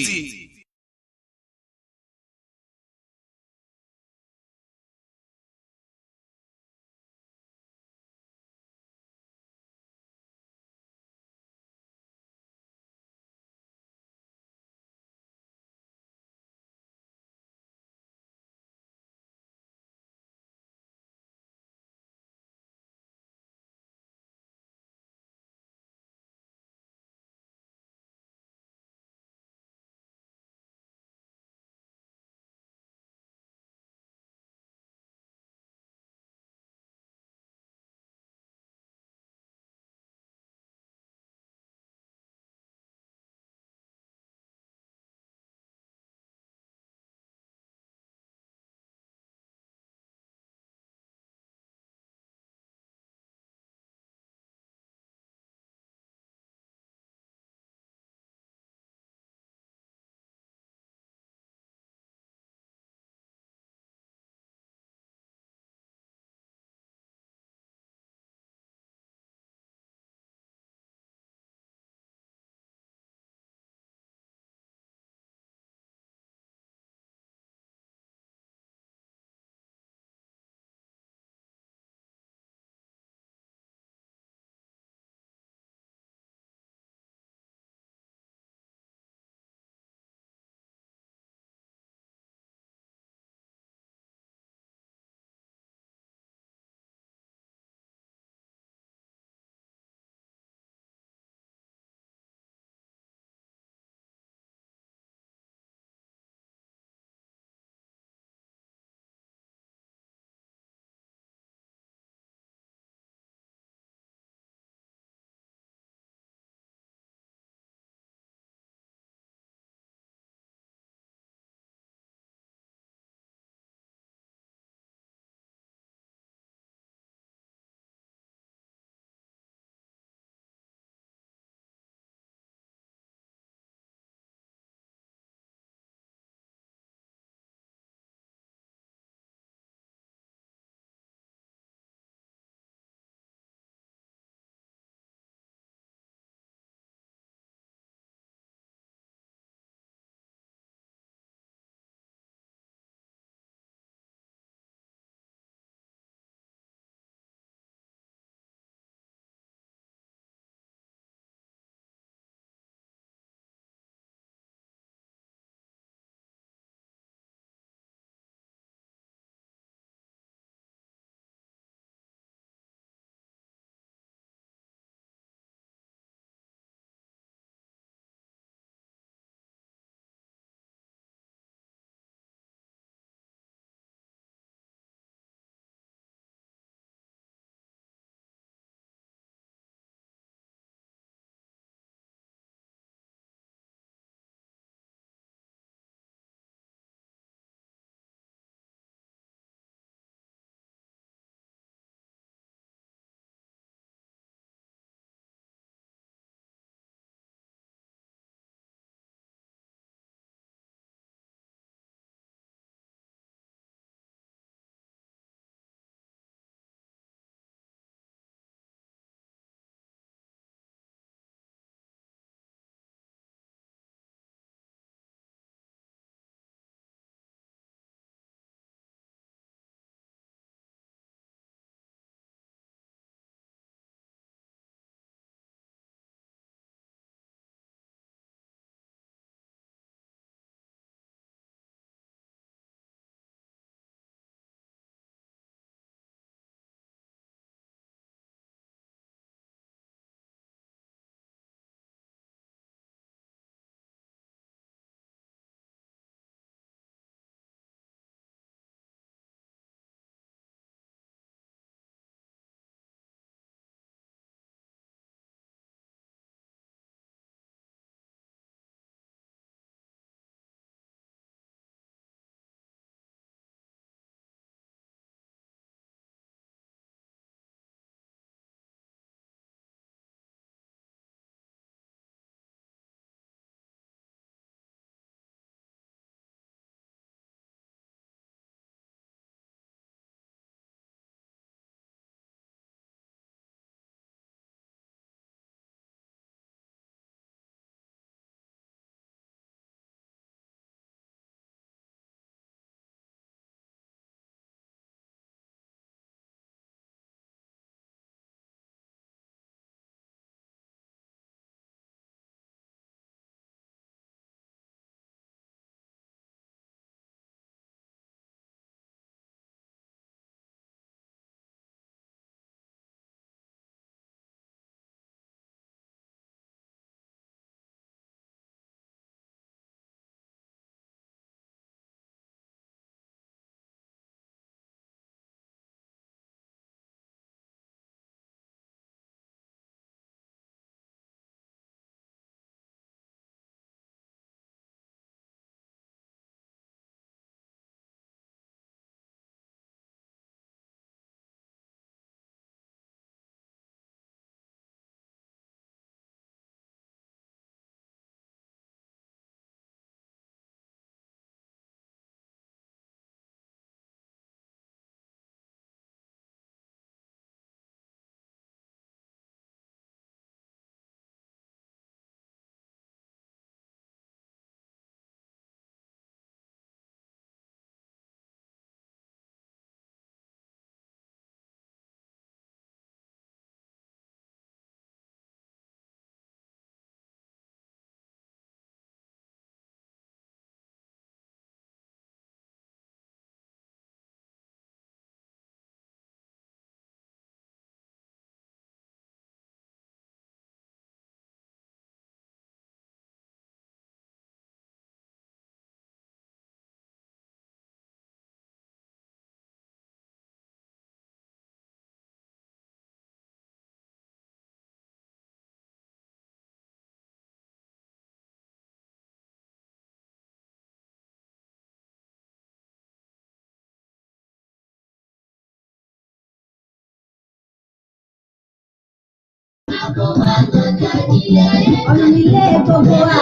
Ọ̀run nílé gbogbo wa.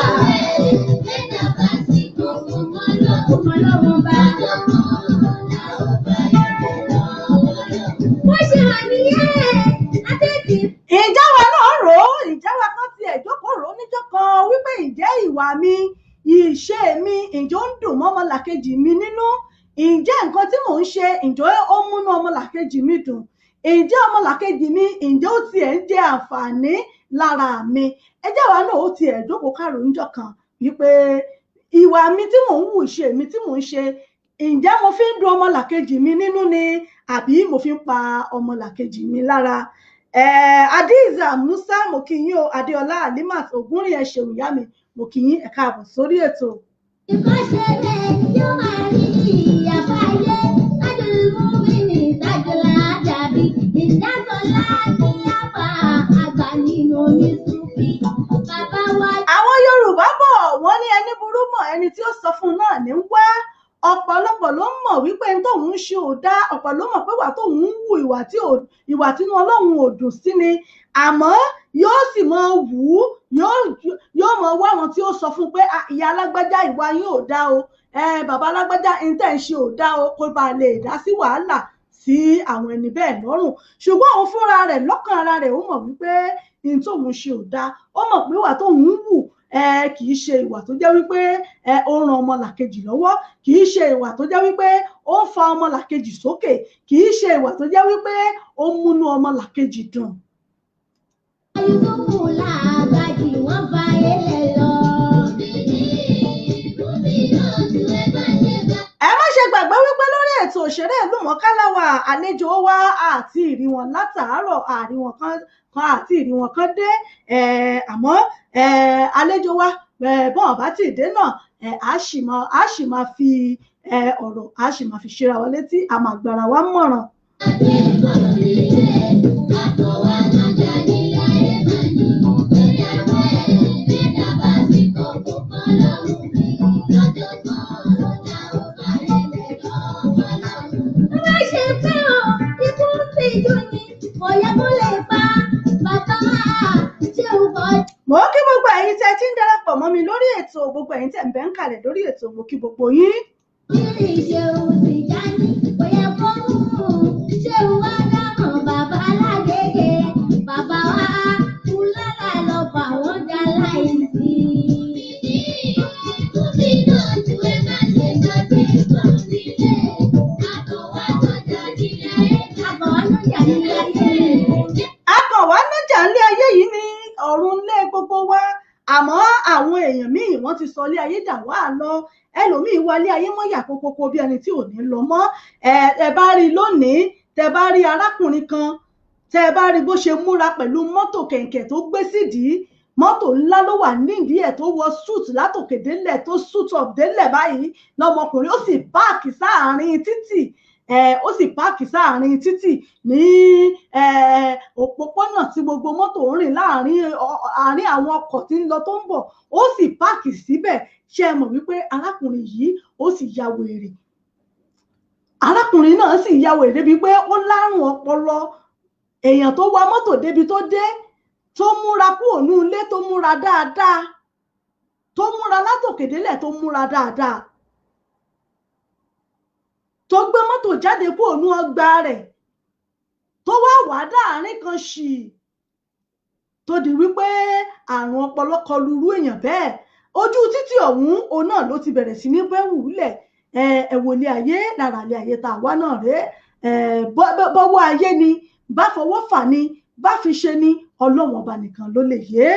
Ọmọ Ọlọ́run bá. Bó ṣe wà nìyẹn, adébí. Ìjà wa náà rò ó, ìjà wa kan tiẹ̀ jókòó rò ó níjọ́ kan wípé ǹjẹ́ ìwà mi, ìṣe mi, ǹjẹ́ ó ń dùn mọ́ ọmọlàkejì mi nínú? Ǹjẹ́ nǹkan tí mò ń ṣe, ǹjẹ́ ó múnú ọmọlàkejì mi dùn? Ǹjẹ́ ọmọlàkejì mi, ǹjẹ́ ó tiẹ̀ ń jẹ àǹfààní lára mi? Ẹ jẹ́ àwa náà ó tiẹ̀ jókòó ká rò ó níjọ́ kan wípé ìwà mi tí mò ń wù, ìṣe mi tí mò ń ṣe, ǹjẹ́ mo fi ń dùn ọmọlàkejì mi nínú ni àbí mo fi ń pa ọmọlàkejì mi lára? Adiza Musa, mo kí yín o. Adéọlá Alimat Ògúnrìn, ẹ ṣeun ìyá mi, mo kí yín, ẹ káàbọ̀ sórí ètò. Ìkọ́ṣe rẹ̀ yóò máa rí ìyàbá ayé. Tájúlù múmìnì, tájúlù àjàbí. Ìdásọ́lá ní àbá àgbà nínú onísùfì. Bàbá wa. Àwọn Yorùbá bọ̀ wọ́n ní ẹni burú mọ̀ ẹni tí ó sọ fún un náà ní ń wá. Ọ̀pọ̀lọpọ̀ ló mọ̀ wípé n tóun ń ṣe ò dáa, ọ̀pọ̀ ló mọ̀ pé ìwà tóun ń wù, ìwà tínú Ọlọ́run ò dùn sí ni, àmọ́ yóò sì mọ wù ú, yóò mọ wá àwọn tí ó sọ fún un pé ìyá alágbájá, ìwà yín ò dáa o, bàbá alágbájá, n tẹ́ ń ṣe ò dáa o, kó ba lè dá sí wàhálà sí àwọn ẹni bẹ́ẹ̀ lọ́rùn. Ṣùgbọ́n òun fúnra rẹ̀ lọ́kàn ara rẹ̀ ó mọ̀ wípé n tóun ṣe ò dáa, ó mọ̀ pé ìwà tóun ń wù kì í ṣe ìwà tó jẹ́ wípé ó ran ọmọlàkejì lọ́wọ́, kì í ṣe ìwà tó jẹ́ wípé ó ń fa ọmọlàkejì sókè, kì í ṣe ìwà tó jẹ́ wípé ó ń múnú ọmọlàkejì dùn. Yusufu làgbàjì wọ́n fa ilẹ̀ lọ. Ẹ má ṣe gbàgbé wípé lórí ètò òṣèré ìlú mọ̀ọ́ká láwà, àlejò wa àti ìrí wọn látàárọ̀, àrí wọn kan àti ìrí wọn kan dé, àmọ́ àlejò wa bọ́n bá ti dé náà, a sì máa fi ọ̀rọ̀, a sì máa fi ṣera wa létí, a máa gbára wa mọ̀ràn. Má ṣe fẹ́ ọ, ikú ń tìjú ni, kò yẹ kó lè pa bàbá ṣé o kọ́. Mo kí gbogbo ẹ̀yin tẹ́ ti ń darapọ̀ mọ́ mi lórí ètò, gbogbo ẹ̀yin tẹ́ ń bẹ ń kalẹ̀ lórí ètò, mo kí gbogbo yín. Kiri ṣeun ti já ní, kò yẹ kó mú un, ṣé o wá dámọ̀ bàbá alágége, bàbá wa kú lára lọ fà wọ́n já láìsí. Akọ̀wá nájà ńlé ayé yìí ni ọ̀run ńlé gbogbo wa, àmọ́ àwọn èèyàn míì wọ́n ti sọ ilé ayé dà wá lọ, ẹlòmíì wá ilé ayé mọ́ yà kókókó bí ẹni tí ò ní lọ mọ́. Ẹ bá rí lónìí, tẹ bá rí arákùnrin kan, tẹ bá rí bó ṣe múra pẹ̀lú mọ́tò kẹ̀kẹ́ tó gbé sídìí, mọ́tò ńlá ló wà nídìí ẹ̀, tó wọ suit látòkè délẹ̀, tó suit up délẹ̀ báyìí lọmọkùnrin, ó sì páàkì sáàárín títì, ó sì páàkì sáàárín títì ní òpópónà tí gbogbo mọ́tò ń rìn láàárín àwọn ọkọ̀ tí ń lọ tó ń bọ̀, ó sì páàkì síbẹ̀. Ṣé ẹ mọ̀ wípé arákùnrin yìí ó sì ya wèrè? Arákùnrin náà sì ya wèrè débi pé ó lárùn ọpọlọ. Èèyàn tó wa mọ́tò débi tó dé, tó múra kúrò ní ilé, tó múra dáadáa, tó múra látòkè délẹ̀, tó múra dáadáa, tó gbé mọ́tò jáde kúrò ní ọgbà rẹ̀, tó wá wà dáàrin kan ṣì, tó di wípé àrùn ọpọlọ kọlù irú èèyàn bẹ́ẹ̀. Ojú títì ọ̀hún òun náà ló ti bẹ̀rẹ̀ sí ní bẹ́wù lẹ̀. Ẹ wò ilé ayé, lára ilé ayé tá a wá náà rèé. Bọ́wọ́ ayé ni, bá fọwọ́ fà ni, bá fi ṣe ni, Ọlọ́run ọba nìkan ló lè yé.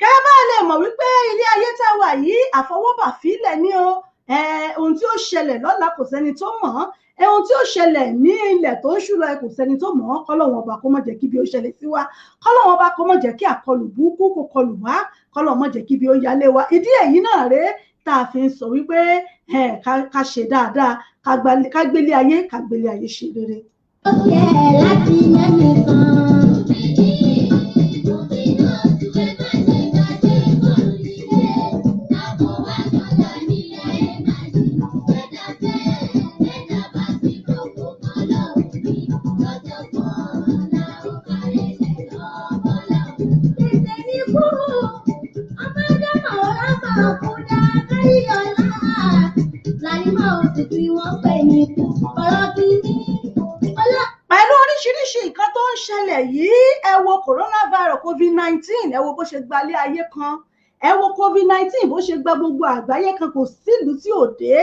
Kẹ́ bá lè mọ̀ wípé ilé ayé tá a wà yìí àfọwọ́bà fílẹ̀ ni o. Ohun tí ó ṣẹlẹ̀ lọ́la kò sẹ́ni tó mọ̀. Ohun tí ó ṣẹlẹ̀ ní ilẹ̀ tó ń ṣú lọ kò sẹ́ni tó mọ̀ ọ́. Kọ́lọ́hun ọba kó má jẹ́ kí ibi ó ṣẹlẹ̀ sí wa, kọ́lọ́hun ọba kó má jẹ́ kí àkọlù burúkú kó kọlù wá, kọ́lọ́hun má jẹ́ kí ibi ó yálé wa. Ìdí èyí náà rèé tá a fi ń sọ wípé ká ṣe dáadáa, ká gbélé ayé, ká gbélé ayé ṣe rere. Ó yẹ láti mẹ́nìkan. Pẹ̀lú oríṣiríṣi nǹkan tó ń ṣẹlẹ̀ yìí, ẹ wo coronavirus COVID-19, ẹ wo bó ṣe gbalé ayé kan, ẹ wo COVID-19 bó ṣe gba gbogbo àgbáyé kan, kò sílùú tí ò dé.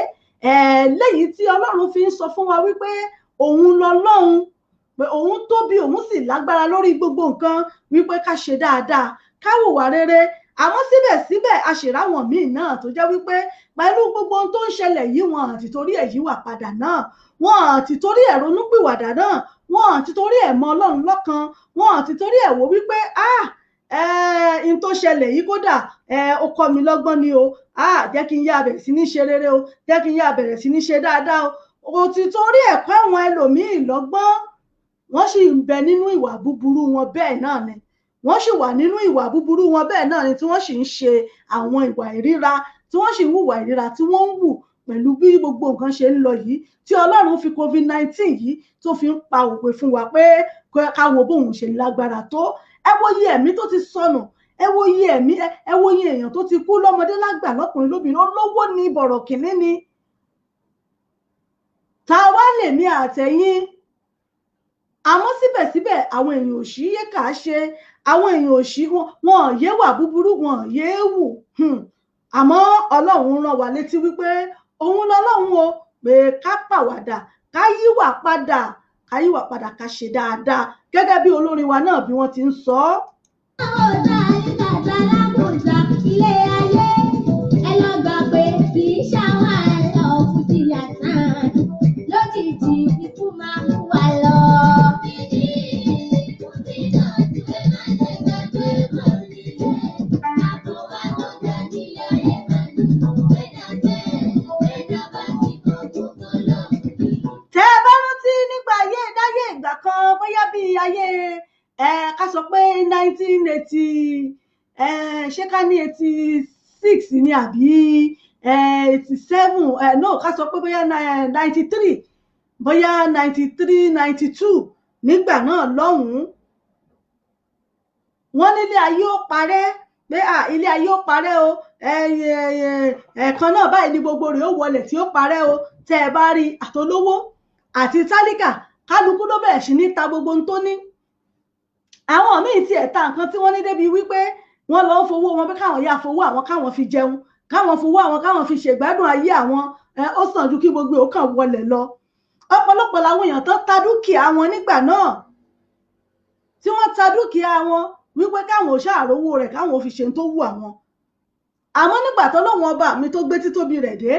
Léyìí tí Ọlọ́run fi ń sọ fún wa wípé òun lọ́lọ́run, pé òun tóbi, òun sì lágbára lórí gbogbo nǹkan, wípé ká ṣe dáadáa, ká hùwà rere. Àmọ́ síbẹ̀síbẹ̀ a ṣì ráwọn míì náà tó jẹ́ wípé pẹ̀lú gbogbo ohun tó ń ṣẹlẹ̀ yìí, wọn àti torí ẹ̀ yíwà padà náà, wọn àti torí ẹ̀ ronúpìwàdà náà, wọn àti torí ẹ̀ mọ Ọlọ́run lọ́kan, wọn àti torí ẹ̀ wò wípé n tó ṣẹlẹ̀ yìí kódà ó kọ́ mi lọ́gbọ́n ni o, jẹ́ kí n yá bẹ̀rẹ̀ sí ní ṣe rere o, jẹ́ kí n yá bẹ̀rẹ̀ sí ní ṣe dáadáa o. Ó ti torí ẹ̀ kọ́ àwọn ẹlòmíì lọ́gbọ́n, wọ́n sì ń bẹ nínú ìwà búburú wọn bẹ́ẹ̀ náà ni, wọ́n sì wà nínú ìwà búburú wọn bẹ́ẹ̀ náà ni, tí wọ́n sì ń ṣe àwọn ìwà ìríra, tí wọ́n sì ń hùwà ìríra tí wọ́n ń hù pẹ̀lú bí gbogbo nǹkan ṣe ń lọ yìí, tí Ọlọ́run fi COVID-19 yìí tó fi ń pa òwe fún wa pé ká wo bóun ṣe lágbára tó. Ẹ wo iye ẹ̀mí tó ti sọnù, ẹ wo iye ẹ̀mí, ẹ wo iye èèyàn tó ti kú lọ́mọdé lágbà, lọ́kùnrin lóbìnrin, olówó ni, bọ̀rọ̀kìnní ni. Ta wá lèmi àtẹ̀yìn? Àmọ́ síbẹ̀síbẹ̀ àwọn èèyàn òṣì yé kà á ṣe, àwọn èèyàn òṣì wọn yé wà búburú, wọn yé wù. Àmọ́ Ọlọ́run rán wa létí wípé òun lọ́lọ́run o, pé ká pàwàdà, ká yíwà padà, ká yíwà padà, ká ṣe dáadáa gẹ́gẹ́ bí olórin wa náà bí wọ́n ti ń sọ ọ́. Ọ̀dà ìgbàgbà lábòjá ilé ayé ẹ lọ gbà pé kì í ṣàwọn àlọ́ fújì àtàn lójijì ikú máa mú wa lọ. Tẹ́ ẹ bá rántí nígbà ayé dáyé ìgbà kan, bóyá bí ayé ká sọ pé 1980, ṣé ká ní 86 ni àbí 87, no, ká sọ pé bóyá 93, bóyá 93 92 nígbà náà lọ́hùn-ún, wọ́n nílé ayé ó parẹ́, pé ilé ayé ó parẹ́ o, ẹ̀ẹ̀kan náà báyìí ni gbogbo rẹ̀ ó wọlẹ̀ tí ó parẹ́ o. Tẹ́ ẹ bá rí àtolówó àti tálíkà, kálukú ló bẹ̀rẹ̀ sí ní ta gbogbo ohun tó ní. Àwọn míì tiẹ̀ ta nǹkan tí wọ́n ní débi wípé wọ́n lọ ń fowó wọn pé káwọn yá fowó àwọn káwọn fi jẹun, káwọn fowó àwọn káwọn fi ṣègbádùn ayé àwọn, ó sàn ju kí gbogbo ó kàn wọlẹ̀ lọ. Ọ̀pọ̀lọpọ̀ làwọn èèyàn tó ta dúkìá wọn nígbà náà, tí wọ́n ta dúkìá wọn wípé káwọn ò ṣàrówó rẹ̀ káwọn ò fi ṣe tó wù àwọn. Àmọ́ nígbà tó lóun ọba mi tó gbé títóbi rẹ̀ dé,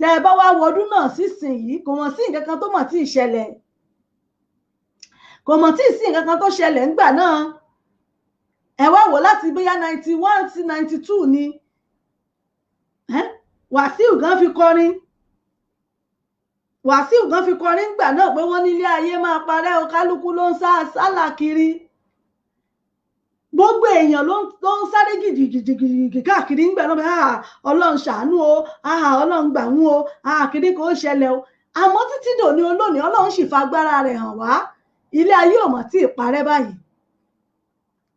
tẹ́ ẹ bá wá wọdún náà sísìnyìí, kò mọ̀ sí nǹkan kan tó mọ̀ tí ì ṣẹlẹ̀, kò mọ̀ tí ì sí nǹkan kan tó ṣẹlẹ̀ ńgbà náà. Ẹ wá wò láti bóyá 91 sí 92 ni Wàsíù gan fi kọrin, Wàsíù gan fi kọrin ńgbà náà pé wọ́n nílé ayé máa parẹ́ o, kálukú ló ń sá sálà kiri, gbogbo èèyàn ló ń sáré gidigidi káàkiri ńgbà náà bẹ́ẹ̀, Ọlọ́run ṣàánú o, Ọlọ́run gbà wọ́n o, kiri kò ṣẹlẹ̀ o. Àmọ́ títí dòní olónìí, Ọlọ́run sì fagbára rẹ̀ hàn wá, ilé ayé ò mọ̀ tí ì parẹ́ báyìí,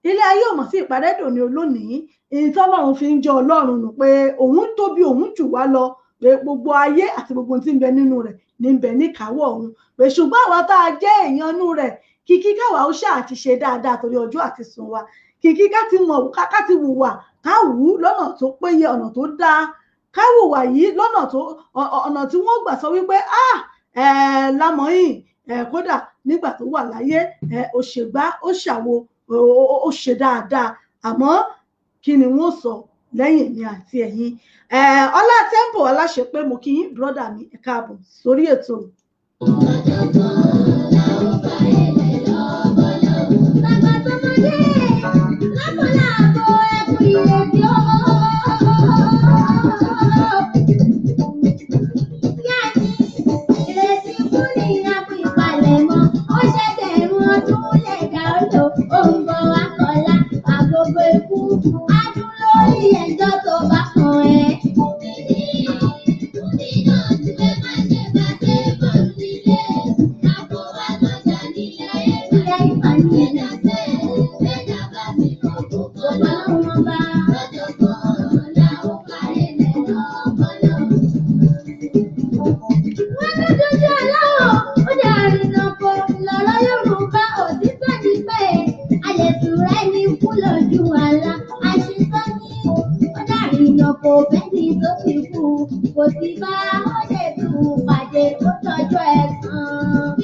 ilé ayé ò mọ̀ tí ì parẹ́ dòní olónìí. Ìyìn tọ́lọ́run fi ń jẹ́ Ọlọ́run nù pé òun tóbi, òun jù wá lọ, pé gbogbo ayé àti gbogbo ohun tí ń bẹ nínú rẹ̀ ní ń bẹ níkàáwọ́ òun, pé ṣùgbọ́n àwa tá a jẹ́ èèyàn inú rẹ̀, kìkì káwa ó ṣáà ti ṣe dáadáa torí ọjọ́ àti sùn wa, kìkì ká ti mọ̀, ká ti wùwà, ká wù ú lọ́nà tó péye, ọ̀nà tó dáa, ká wùwà yìí lọ́nà tó ọ̀nà tí wọ́n gbà sọ wípé lámọ̀yìn kódà nígbà tó wà láyé ó ṣègbá, ó ṣàwo, ó ṣe dáadáa. Àmọ́ kí ni wọ́n sọ lẹ́yìn mi àti ẹ̀yin? Ọlá Temple Ọláṣepé, mo kí yín brọ́dà mi, ẹ káàbọ̀ sórí ètò. Bàbá tọmọdé lákọlábo ẹkú ìrètí ó. Yáàni ìrètí kú ní àpò ìpalẹ̀mọ́. Ó ṣẹ̀gbẹ̀rún ọdún lẹ̀dá ó lò. Ó ń bọ̀ wá kọ́lá àgógó ikú. Á dún lórí ẹjọ́ tó bá kàn ẹ́. Ilé ìpànìyàn ọba wọn bá. Wọ́n ló dojú aláwọ̀ ó dá àrìnà kò lọ́rọ̀ Yorùbá òtítọ́ ni pé àyẹ̀tùrẹ́ ní kú lójú àlá àṣetọ́ ní ó dá àrìnà kò fẹ́ni tó ti kú kò sí bá ó lè tún pàdé ó tọjọ́ ẹ̀san.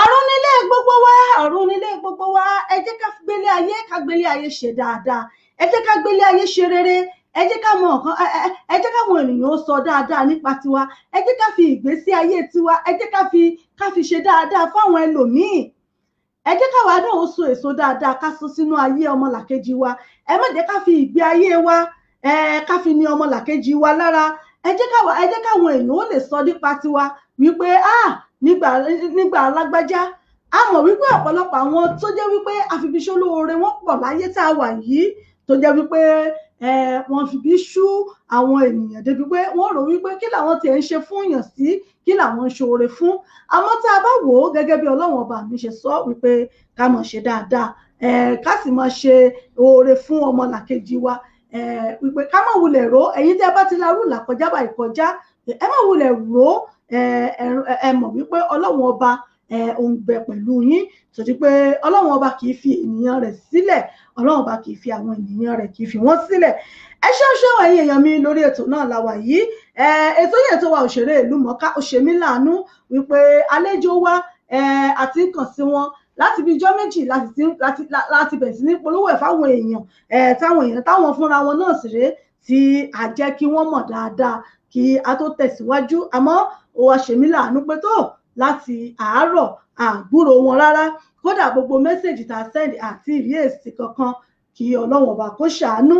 Ọ̀run nílé gbogbo wa, ọ̀run nílé gbogbo wa. Ẹ jẹ́ ká gbélé ayé, ká gbélé ayé ṣe dáadáa. Ẹ jẹ́ ká gbélé ayé ṣe rere. Ẹ jẹ́ ká mọ nǹkan, ẹ jẹ́ káwọn ènìyàn ó sọ dáadáa nípa tiwa. Ẹ jẹ́ ká fi ìgbésí ayé tiwa, ẹ jẹ́ ká fi ṣe dáadáa fáwọn ẹlòmíì. Ẹ jẹ́ káwa náà ó so èso dáadáa, ká so sínú ayé ọmọlàkejì wa. Ẹ má jẹ́ ká fi ìgbé ayé wa ká fi ní ọmọlàkejì wa lára. Ẹ jẹ́ káwọn èèyàn ó lè sọ nípa tiwa wípé, ah, nígbà alágbájá. A mọ̀ wípé ọ̀pọ̀lọpọ̀ àwọn tó jẹ́ wípé àfibiṣólóore wọ́n pọ̀ láyé tá a wà yìí, tó jẹ́ wípé wọ́n fi bí ṣú àwọn ènìyàn débi pé wọ́n rò wípé kí làwọn tiẹ̀ ń ṣe fún èèyàn sí, kí làwọn ń ṣoore fún. Àmọ́ tá a bá wò ó gẹ́gẹ́ bí Ọlọ́run ọba mi ṣe sọ wípé ká máa ṣe dáadáa, ká sì máa ṣe oore fún ọmọlàkejì wa, wípé ká má wulẹ̀ rò ó. Ẹ̀yin tí ẹ bá ti larú là kọjá báyìí kọjá, ẹ má wulẹ̀ rò ó. Ẹ mọ̀ wípé Ọlọ́run ọba òun bẹ pẹ̀lú yín, torí pé Ọlọ́run ọba kì í fi ènìyàn rẹ̀ sílẹ̀. Ọlọ́run ọba kì í fi àwọn ènìyàn rẹ̀, kì í fi wọ́n sílẹ̀. Ẹ ṣeun ṣeun, ẹ̀yin èèyàn mi. Lórí ètò náà la wà yìí. Ètò yẹn tó wa òṣèré ìlú mọ̀ọ́ká, ó ṣe mí láàánú wípé àlejò wa àti kàn sí wọn láti bí ijọ́ méjì láti bẹ̀rẹ̀ sí ní polówó ẹ̀ fáwọn èèyàn, táwọn èèyàn táwọn fúnra wọn náà sì rèé tí a jẹ́ kí wọ́n mọ̀ dáadáa kí a tó tẹ̀síwájú. Àmọ́ ó wá ṣe mí láàánú pé tó láti àárọ̀ àgbúrò wọn rárá. Kódà gbogbo message tá a send, àti ìrí èsì kankan. Kí Ọlọ́run ọba kó ṣàánú,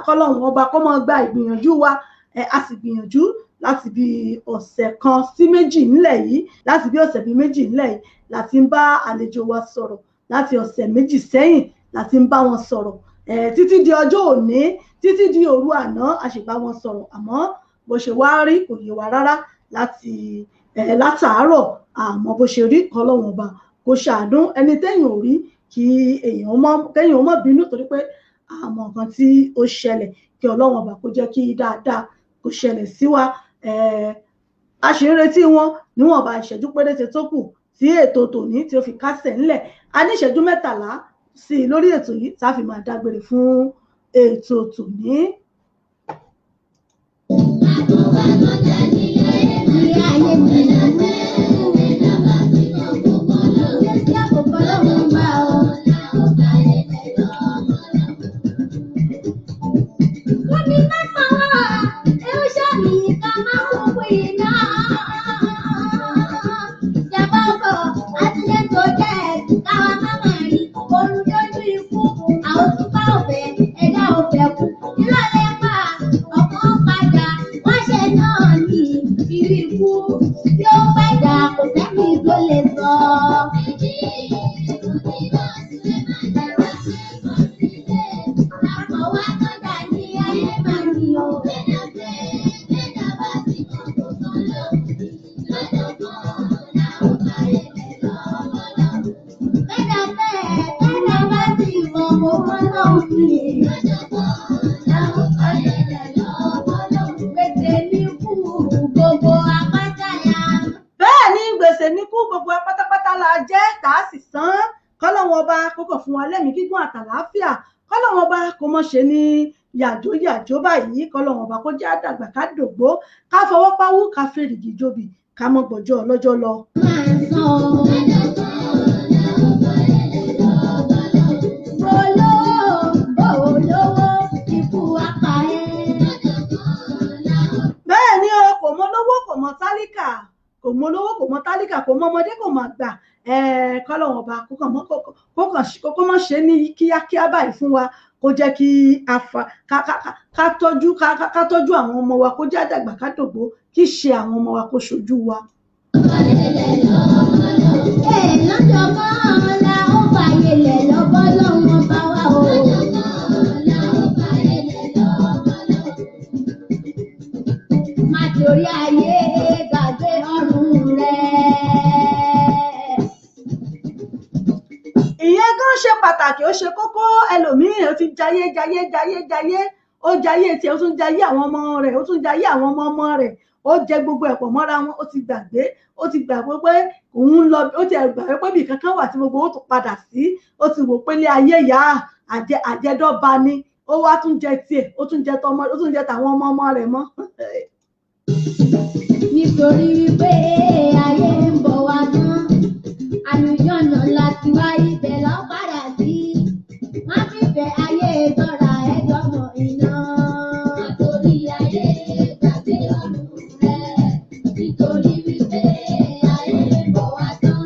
kọ́lọ́run ọba kó máa gba ìgbìyànjú wa. A sì gbìyànjú láti bí ọ̀sẹ̀ kan sí méjì nílẹ̀ yìí, láti bí ọ̀sẹ̀ bíi méjì nílẹ̀ yìí láti ń bá àlejò wa sọ̀rọ̀. Láti ọ̀sẹ̀ méjì sẹ́yìn láti ń bá wọn sọ̀rọ̀, títí di ọjọ́ òní, títí di òru àná, a sì bá wọn sọ̀rọ̀. Àmọ́ bó ṣe wá rí kò yé wa rárá láti látàárọ̀, àmọ́ bó ṣe rí. Kọ́lọ́run ọba kó ṣàánú. Ẹni téèyàn ò rí, kí èèyàn mọ́ kéèyàn má bínú, torí pé àmọ́ nǹkan tí ó ṣẹlẹ̀. Kí Ọlọ́run ọba kó jẹ́ kí dáadáa kó ṣẹlẹ̀ sí wa. A ṣì ń retí wọn níwọ̀nba ìṣẹ́jú péréte tó kù tí ètò tòní tí ó fi kásẹ̀ ńlẹ̀. A ní ìṣẹ́jú 13 sí i lórí ètò yìí tá a fi máa dágbére fún ètò tòní. Ilé ayé mi Jésù àkókò lọ́hùn bá ọ. Gómi má pa wá, ẹ ó ṣàmì ká má kúkú iná. Ìjàmbá ọkọ̀ accident tó jẹ́ káwa má má rí. Oorun lójú ikú, àwọn tún bá ọ̀fẹ́, ẹ̀dá ọ̀fẹ́ kú. Ìrọ̀lẹ́ pa ọ̀kan padà, wọ́n ṣe náà ní irú ikú. Bí ó bá dà, kò sẹ́ni tó lè sọ. Àpọ̀ wá tọ́jà ní ayé máa ní o. Bẹ́ẹ̀dá bẹ́ẹ̀, bẹ́ẹ̀dá bá ti mọ̀ kó mọ́ lọ́hùn ní. Gbèsè ní kú gbogbo apáta ya. Bẹ́ẹ̀ ni, gbèsè ní kú gbogbo wa pátápátá la jẹ́, tá a sì san. Kọ́lọ́run ọba kó kàn fún wa lẹ́mìí gígùn àtàlàáfíà. Kọ́lọ́run ọba kó mọ́ ṣe ní yàjó yàjó báyìí. Kọ́lọ́run ọba kó jẹ́ àdàgbà ká dògbó, ká fọwọ́ páwú, ká fèrègì jòbì, ká mọ́ gbọ́jọ́ ọlọ́jọ́ lọ. Máa san o. Olówó, olówó, ikú apá ẹ̀. ọba kó mọ̀ ṣe ní kíákíá báyìí fún wa, kó jẹ́ kí ká tọ́jú àwọn ọmọ wa, kó jẹ́ àdàgbà ká dògbó, kí ṣe àwọn ọmọ wa kó ṣojú wa. Lọ́jọ́ kan la ó fàyè lẹ̀ lọ́bọ́ lọ́wọ́ bá wa o. Má torí ayé gbàgbé ọ̀run rẹ̀. Ìyẹn gan ṣe pàtàkì, ó ṣe kókó. Ẹlòmíín ó ti jayé jayé jayé jayé, ó jayé tiẹ̀, ó tún jayé àwọn ọmọ rẹ̀, ó tún jayé àwọn ọmọ ọmọ rẹ̀, ó jẹ gbogbo ẹ̀pọ̀ mọ́ra wọn, ó ti gbàgbé, ó ti gbàgbé pé òun lọ, ó ti gbàgbé pé ibì kankan wà tí gbogbo ó tún padà sí, ó ti wò pé ilé ayé yá àjẹdọ́ba ni, ó wá tún jẹ tiẹ̀, ó tún jẹ tọmọ, ó tún jẹ tàwọn ọmọ ọmọ rẹ̀ mọ́. Nítorí wípé ayé ń bọ̀ wá tán, àlùjọ́nà láti wá ibẹ̀ lọ padà sí. Má fìfẹ́ ayé tọ́ra ẹ̀dọ́mọ iná. Nítorí ayé gbàgbé ọ̀run rẹ̀. Nítorí wípé ayé ń bọ̀ wá tán,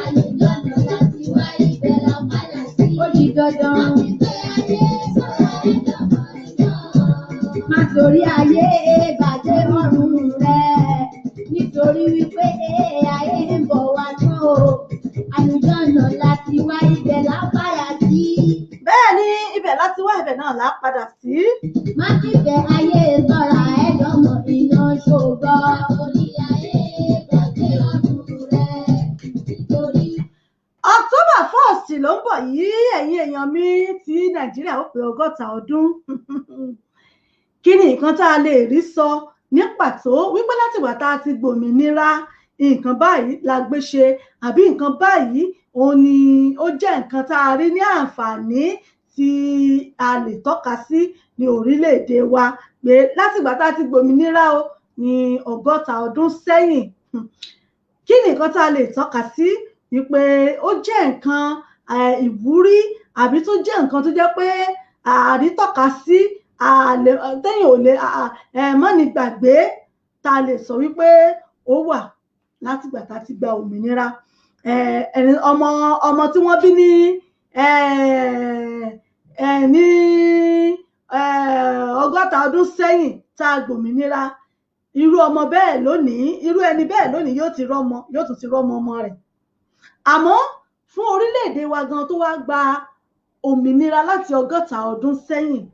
àlùjọ́nà láti wá ibẹ̀ lọ padà sí. Ó di dandan. Má fìfẹ́ ayé tọ́ra ẹ̀dọ́mọ iná. Má torí ayé gbàgbé ọ̀run rẹ̀. Nítorí wípé ayé ń bọ̀ wá tán o, àlùjọ́nà láti wá ibẹ̀ là padà sí. Bẹ́ẹ̀ ni, ibẹ̀ láti wá, ibẹ̀ náà là padà sí. Má fìfẹ́ ayé sọ̀ra ẹ̀dọ́mọ iná ṣògbọ́. Torí ayé gbàgbé ọ̀run rẹ̀. Nítorí. October 1st ló ń bọ̀ yìí, ẹ̀yin èèyàn mi, tí Nàìjíríà ó pé 60 ọdún. Kí ni nǹkan tá a lè rí sọ ní pàtó wípé látìgbà tá a ti gbòmìnira, nǹkan báyìí la gbé ṣe, àbí nǹkan báyìí òun ni ó jẹ́ nǹkan tá a rí ní àǹfààní tí a lè tọ́ka sí ní orílẹ̀-èdè wa pé látìgbà tá a ti gbòmìnira o ní 60 ọdún sẹ́yìn. Kí ni nǹkan tá a lè tọ́ka sí wípé ó jẹ́ nǹkan ìwúrí, àbí tó jẹ́ nǹkan tó jẹ́ pé àrítọ́ka sí téèyàn ò lè mọ́ni gbàgbé, tá a lè sọ wípé ó wà látìgbà tá a ti gba òmìnira. Ọmọ tí wọ́n bí ní ní 60 ọdún sẹ́yìn tá a gbòmìnira, irú ọmọ bẹ́ẹ̀ lónìí, irú ẹni bẹ́ẹ̀ lónìí yóò ti rọ́mọ, yóò tún ti rọ́mọ ọmọ rẹ̀. Àmọ́ fún orílẹ̀-èdè wa gan tó wá gba òmìnira láti 60 ọdún sẹ́yìn,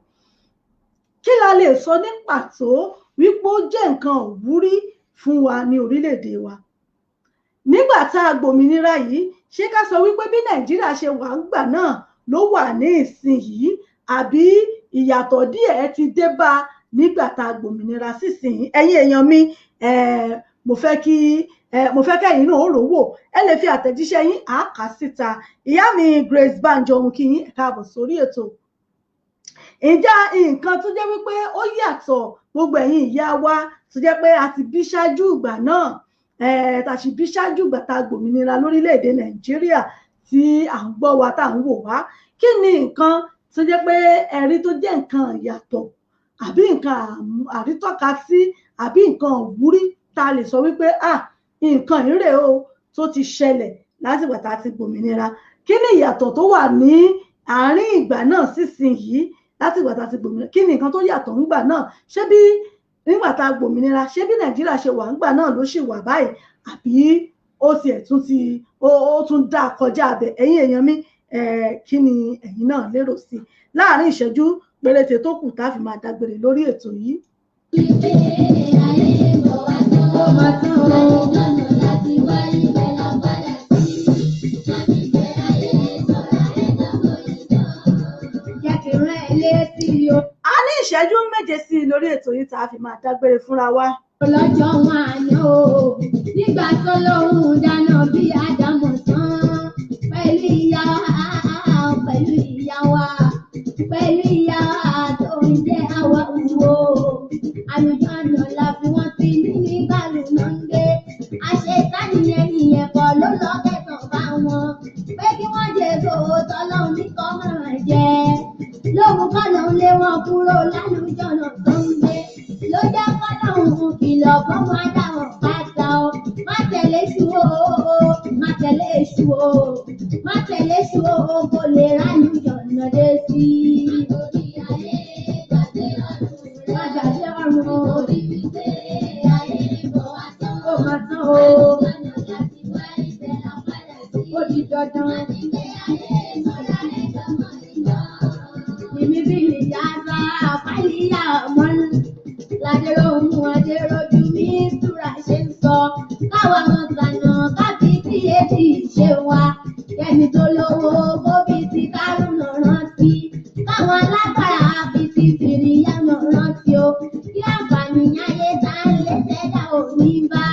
kí la lè sọ ní pàtó wípé ó jẹ́ nǹkan ìwúrí fún wa ní orílẹ̀-èdè wa nígbà tá a gbòmìnira yìí? Ṣé ká sọ wípé bí Nàìjíríà ṣe wà ńgbà náà ló wà ní ìsinyìí, àbí ìyàtọ̀ díẹ̀ ti dé bá nígbà tá a gbòmìnira sísìnyìí? Ẹ̀yin èèyàn mi, mo fẹ́ kí mo fẹ́ kẹ́yìn náà ó rò wò. Ẹ lè fi àtẹ̀jíṣẹ́ yín àáká síta. Ìyá mi Grace Banjo, ohun kí yín káàbọ̀ sórí ètò. Ǹjẹ́ nǹkan tó jẹ́ wípé ó yàtọ̀, gbogbo ẹ̀yin ìyá wa tó jẹ́ pé a ti bí ṣáájú ìgbà náà, tá a sì bí ṣáájú ìgbà tá a gbòmìnira lórílẹ̀‐èdè Nàìjíríà, tí à ń gbọ́ wa, tá à ń wò wá, kí ni nǹkan tó jẹ́ pé ẹ̀rí tó jẹ́ nǹkan ìyàtọ̀, àbí nǹkan àrítọ́ka sí, àbí nǹkan ìwúrí tá a lè sọ wípé ah, nǹkan ìrè o tó ti ṣẹlẹ̀ látìgbà tá a ti gbòmìnira? Kí ni ìyàtọ̀ tó wà ní àárín ìgbà náà sísinyìí látìgbà tá a ti gbòmìnira? Kí ni nǹkan tó yàtọ̀ ńgbà náà? Ṣé bí nígbà tá a gbòmìnira, ṣé bí Nàìjíríà ṣe wà ńgbà náà ló ṣì wà báyìí, àbí ó tiẹ̀ tún ti ó tún dá kọjá abẹ? Ẹ̀yin èèyàn mi, kí ni ẹ̀yin náà lérò sí láàárín ìṣẹ́jú péréte tó kù tá a fi máa dágbére lórí ètò yìí? A ní ìṣẹ́jú 7 sí i lórí ètò yìí tá a fi máa dágbére fúnra wa. Lọ́jọ́ wọn àná o, nígbà tó lóhùn dáná bí Ádámù tán, pẹ̀lú ìyá pẹ̀lú ìyá wa, pẹ̀lú ìyá tó ń jẹ́ àwa wò. Àlùjọ́nà la fi wọ́n sí ní nígbàlù náà ń gbé. Àṣetánìyẹn nìyẹn kọ́ ló lọ kẹsàn-án bá wọn. Pé kí wọ́n jẹ èso tọ́lọ́hún ní kọ́ máa jẹ. Lóhùn kọ́ lòun lé wọn kúrò lálùjọ́nà tó ń gbé. Ló jẹ́ kọ́lọ́hún kìlọ̀ fọ́mọ Ádámù pátá o. Má tẹ̀lé èṣù o, má tẹ̀lé èṣù o. Má tẹ̀lé ṣu o, kò lè ránú jọ̀nà dé sí. Nítorí ayé gbàgbé ọ̀run rẹ̀. Má gbàgbé ọ̀run o. Nítorí wípé ayé ń bọ̀ wá tán. Ó máa tán o. Àlùjọ́nà láti wá ibẹ̀ la padà sí. Ó di dandan. Má ti gbé ayé sọ́ra rẹ̀ dánmọ́ iná. Ìmí bí ìyá sá àpáyíyá ọmọ ládẹ́rọ̀mù adẹ́rọ̀jú mi túra ṣe ń sọ. Káwa mọ̀ tànà kábí tí etí ṣe wa. Kẹ́ni tó lówó kó fi ti kárùnà rántí. Káwọn alágbára fi ti fìríyàmọ̀ rántí o. Kí àǹfààní ayé tá ń lé tẹ́lá ò ní bá.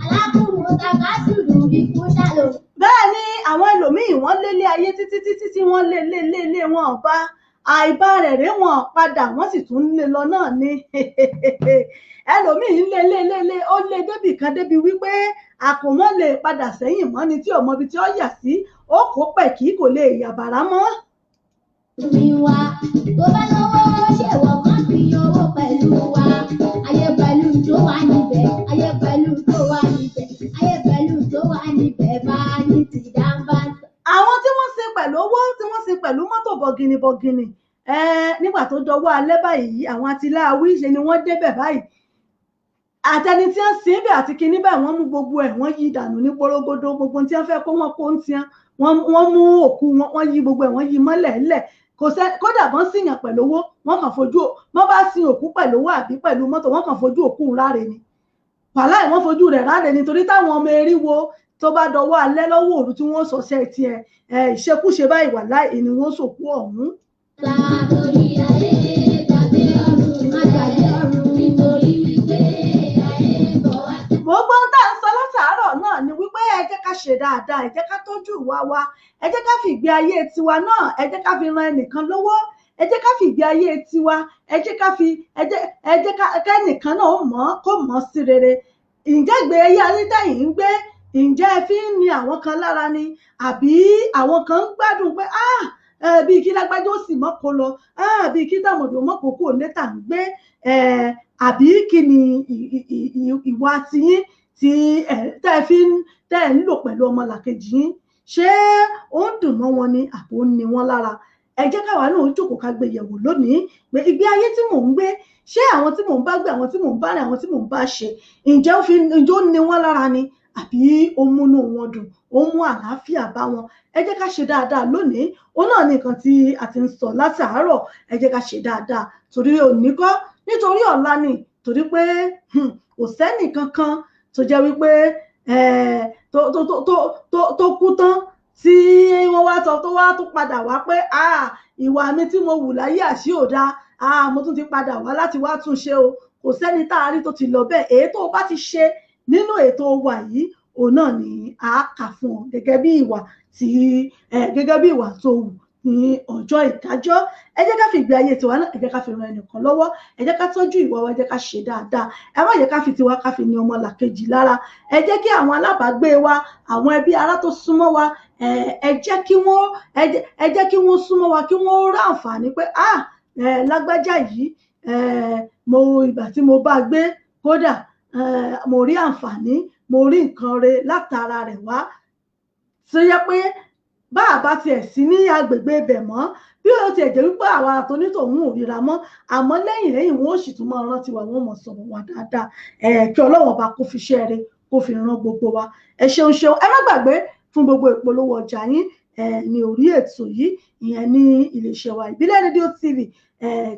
Alákùnrin takásùrù ikú ṣàlò. Bẹ́ẹ̀ ni àwọn ẹlòmíín wọ́n lélé ayé títí títí tí wọ́n lé lé lé lé wọn ò bá àìbá rẹ̀ ré wọn padà, wọ́n sì tún ń lé lọ náà ni. Ẹlòmíín lé lé lé lé ó lé débì kan débi wípé àkómọ́ lè padà sẹ́yìn mọ́ ni tí ò mọbi tí ó yà sí, ó kó pẹ̀kí kò lè yàbàrá mọ́. Mi wa tó bá lówó ṣèwọ̀ kan fi owó pẹ̀lú wa. Ayé pẹ̀lú tó wà níbẹ̀, ayé pẹ̀lú tó wà níbẹ̀, ayé pẹ̀lú tó wà níbẹ̀ bá ní ti dáńbà. Àwọn tí wọ́n sin pẹ̀lú owó, tí wọ́n sin pẹ̀lú mọ́tò bọ̀gìnì bọ̀gìnì, nígbà tó dọwọ́ alẹ́ báyìí, àwọn atiláwí ṣe ni wọ́n débẹ̀ báyìí. Àtẹni tí wọ́n sin bẹ̀ àti kinní báyìí, wọ́n mú gbogbo ẹ̀, wọ́n yí dànù ní porogodo. Gbogbo tí wọ́n fẹ́ kó wọ́n kó ń tiẹ́, wọ́n mú òkú wọn, wọ́n yí gbogbo ẹ̀, wọ́n yí mọ́lẹ̀ ńlẹ̀. Kò sẹ́ kódà bọ́n sìyàn pẹ̀lú owó, wọ́n kàn fojú wọ́n bá sin òkú pẹ̀lú owó àbí pẹ̀lú mọ́tò, wọ́n kàn fojú òkú ráre ni. Wàláì wọ́n fojú rẹ̀ ráre ni, torí táwọn ọmọ eriwo tó bá dọwọ́ alẹ́ lọ́wọ́ òru tí wọ́n sọ̀ṣẹ́ tiẹ̀ ìṣekúṣe báyìí, wàláì ni wọ́n sòkú ọ̀hún. Torí ayé gbàgbé ọ̀run, má gbàgbé ọ̀run, nítorí wípé ayé ń bọ̀ wá tán. Gbogbo ohun tá à ń sọ látàárọ̀ náà ni wípé ẹ jẹ́ ká ṣe dáadáa, ẹ jẹ́ ká tọ́jú ìwà wa, ẹ jẹ́ ká fi ìgbé ayé tiwa náà, ẹ jẹ́ ká fi ran ẹnìkan lọ́wọ́, ẹ jẹ́ ká fi ìgbé ayé tiwa, ẹ jẹ́ ká fi ẹ jẹ́ ká kẹ́nìkan náà ó mọ̀ kó mọ̀ sí rere. Ǹjẹ́ ìgbé ayé tẹ̀yin ń gbé, ǹjẹ́ ẹ fi ń ni àwọn kan lára ni, àbí àwọn kan ń gbádùn pé ah bíi kí lágbájá ó sì mọ́ kó lọ, ah bíi kí tàmọ̀dò mọ́ kó kúrò létà ń gbé, àbí kí ni ìwà tiyín tí tẹ́ fi ń tẹ́ ń lò pẹ̀lú ọmọlàkejì yín? Ṣé ó ń dùn mọ́ wọn ni àbó ń ni wọ́n lára? Ẹ jẹ́ káwa náà jókòó ká gbé yẹ̀wò lónìí pé ìgbé ayé tí mò ń gbé, ṣé àwọn tí mò ń bá gbé, àwọn tí mò ń bá rìn, àwọn tí mò ń bá ṣe, ǹjẹ́ ó fi ǹjẹ́ ó ní wọ́n lára ni àbí ó múnú wọn dùn, ó mú àlàáfíà bá wọn? Ẹ jẹ́ ká ṣe dáadáa lónìí. Òun náà ni nǹkan tí a ti ń sọ látàárọ̀. Ẹ jẹ́ ká ṣe dáadáa torí òní kọ́, nítorí ọ̀la ni, torí pé kò sẹ́nì kankan tó jẹ́ wípé tó kú tán tí wọ́n wá sọ tó wá tún padà wá pé ìwà mi tí mo wù láyé àṣì ò dáa, mo tún ti padà wá láti wá tún ṣe o. Kò sẹ́ni tá a rí tó ti lọ bẹ́ẹ̀. Èyí tó o bá ti ṣe nínú ètò wa yìí, òun náà ni a kà fún ọ gẹ́gẹ́ bí ìwà tí gẹ́gẹ́ bí ìwà tó wù ní ọjọ́ ìdájọ́. Ẹ jẹ́ ká fi ìgbé ayé tiwa náà, ẹ jẹ́ ká fi ran ẹnìkan lọ́wọ́, ẹ jẹ́ ká tọ́jú ìwà wa, ẹ jẹ́ ká ṣe dáadáa. Ẹ má jẹ́ ká fi tiwa ká fi ní ọmọlàkejì lára. Ẹ jẹ́ kí àwọn alábàágbé wa, àwọn ẹbí ará tó súnmọ́ wa, ẹ jẹ́ kí wọ́n ẹ jẹ́ kí wọ́n súnmọ́ wa, kí wọ́n rá àǹfààní pé ah lágbájá yìí, mo ìgbà tí mo bá gbé kódà mo rí àǹfààní, mo rí nǹkan re látara rẹ̀ wá. Tó yẹ pé bá a bá tiẹ̀ sí ní agbègbè ibẹ̀ mọ́, bí ó tiẹ̀ jẹ́ wípé àwa àtonítọ̀hún ò ríra mọ́, àmọ́ lẹ́yìn lẹ́yìn wọn ó sì tún máa rántí wa, wọn mọ̀ sọ̀rọ̀ wa dáadáa. Kí Ọlọ́run ọba kó fi iṣẹ́ rẹ̀ kó fi ran gbogbo wa. Ẹ ṣeun ṣeun. Ẹ má gbàgbé fún gbogbo ìpolówó ọjà yín ní orí ètò yìí, ìyẹn ní iléeṣẹ́ wa Ìbílẹ̀ Rédíò TV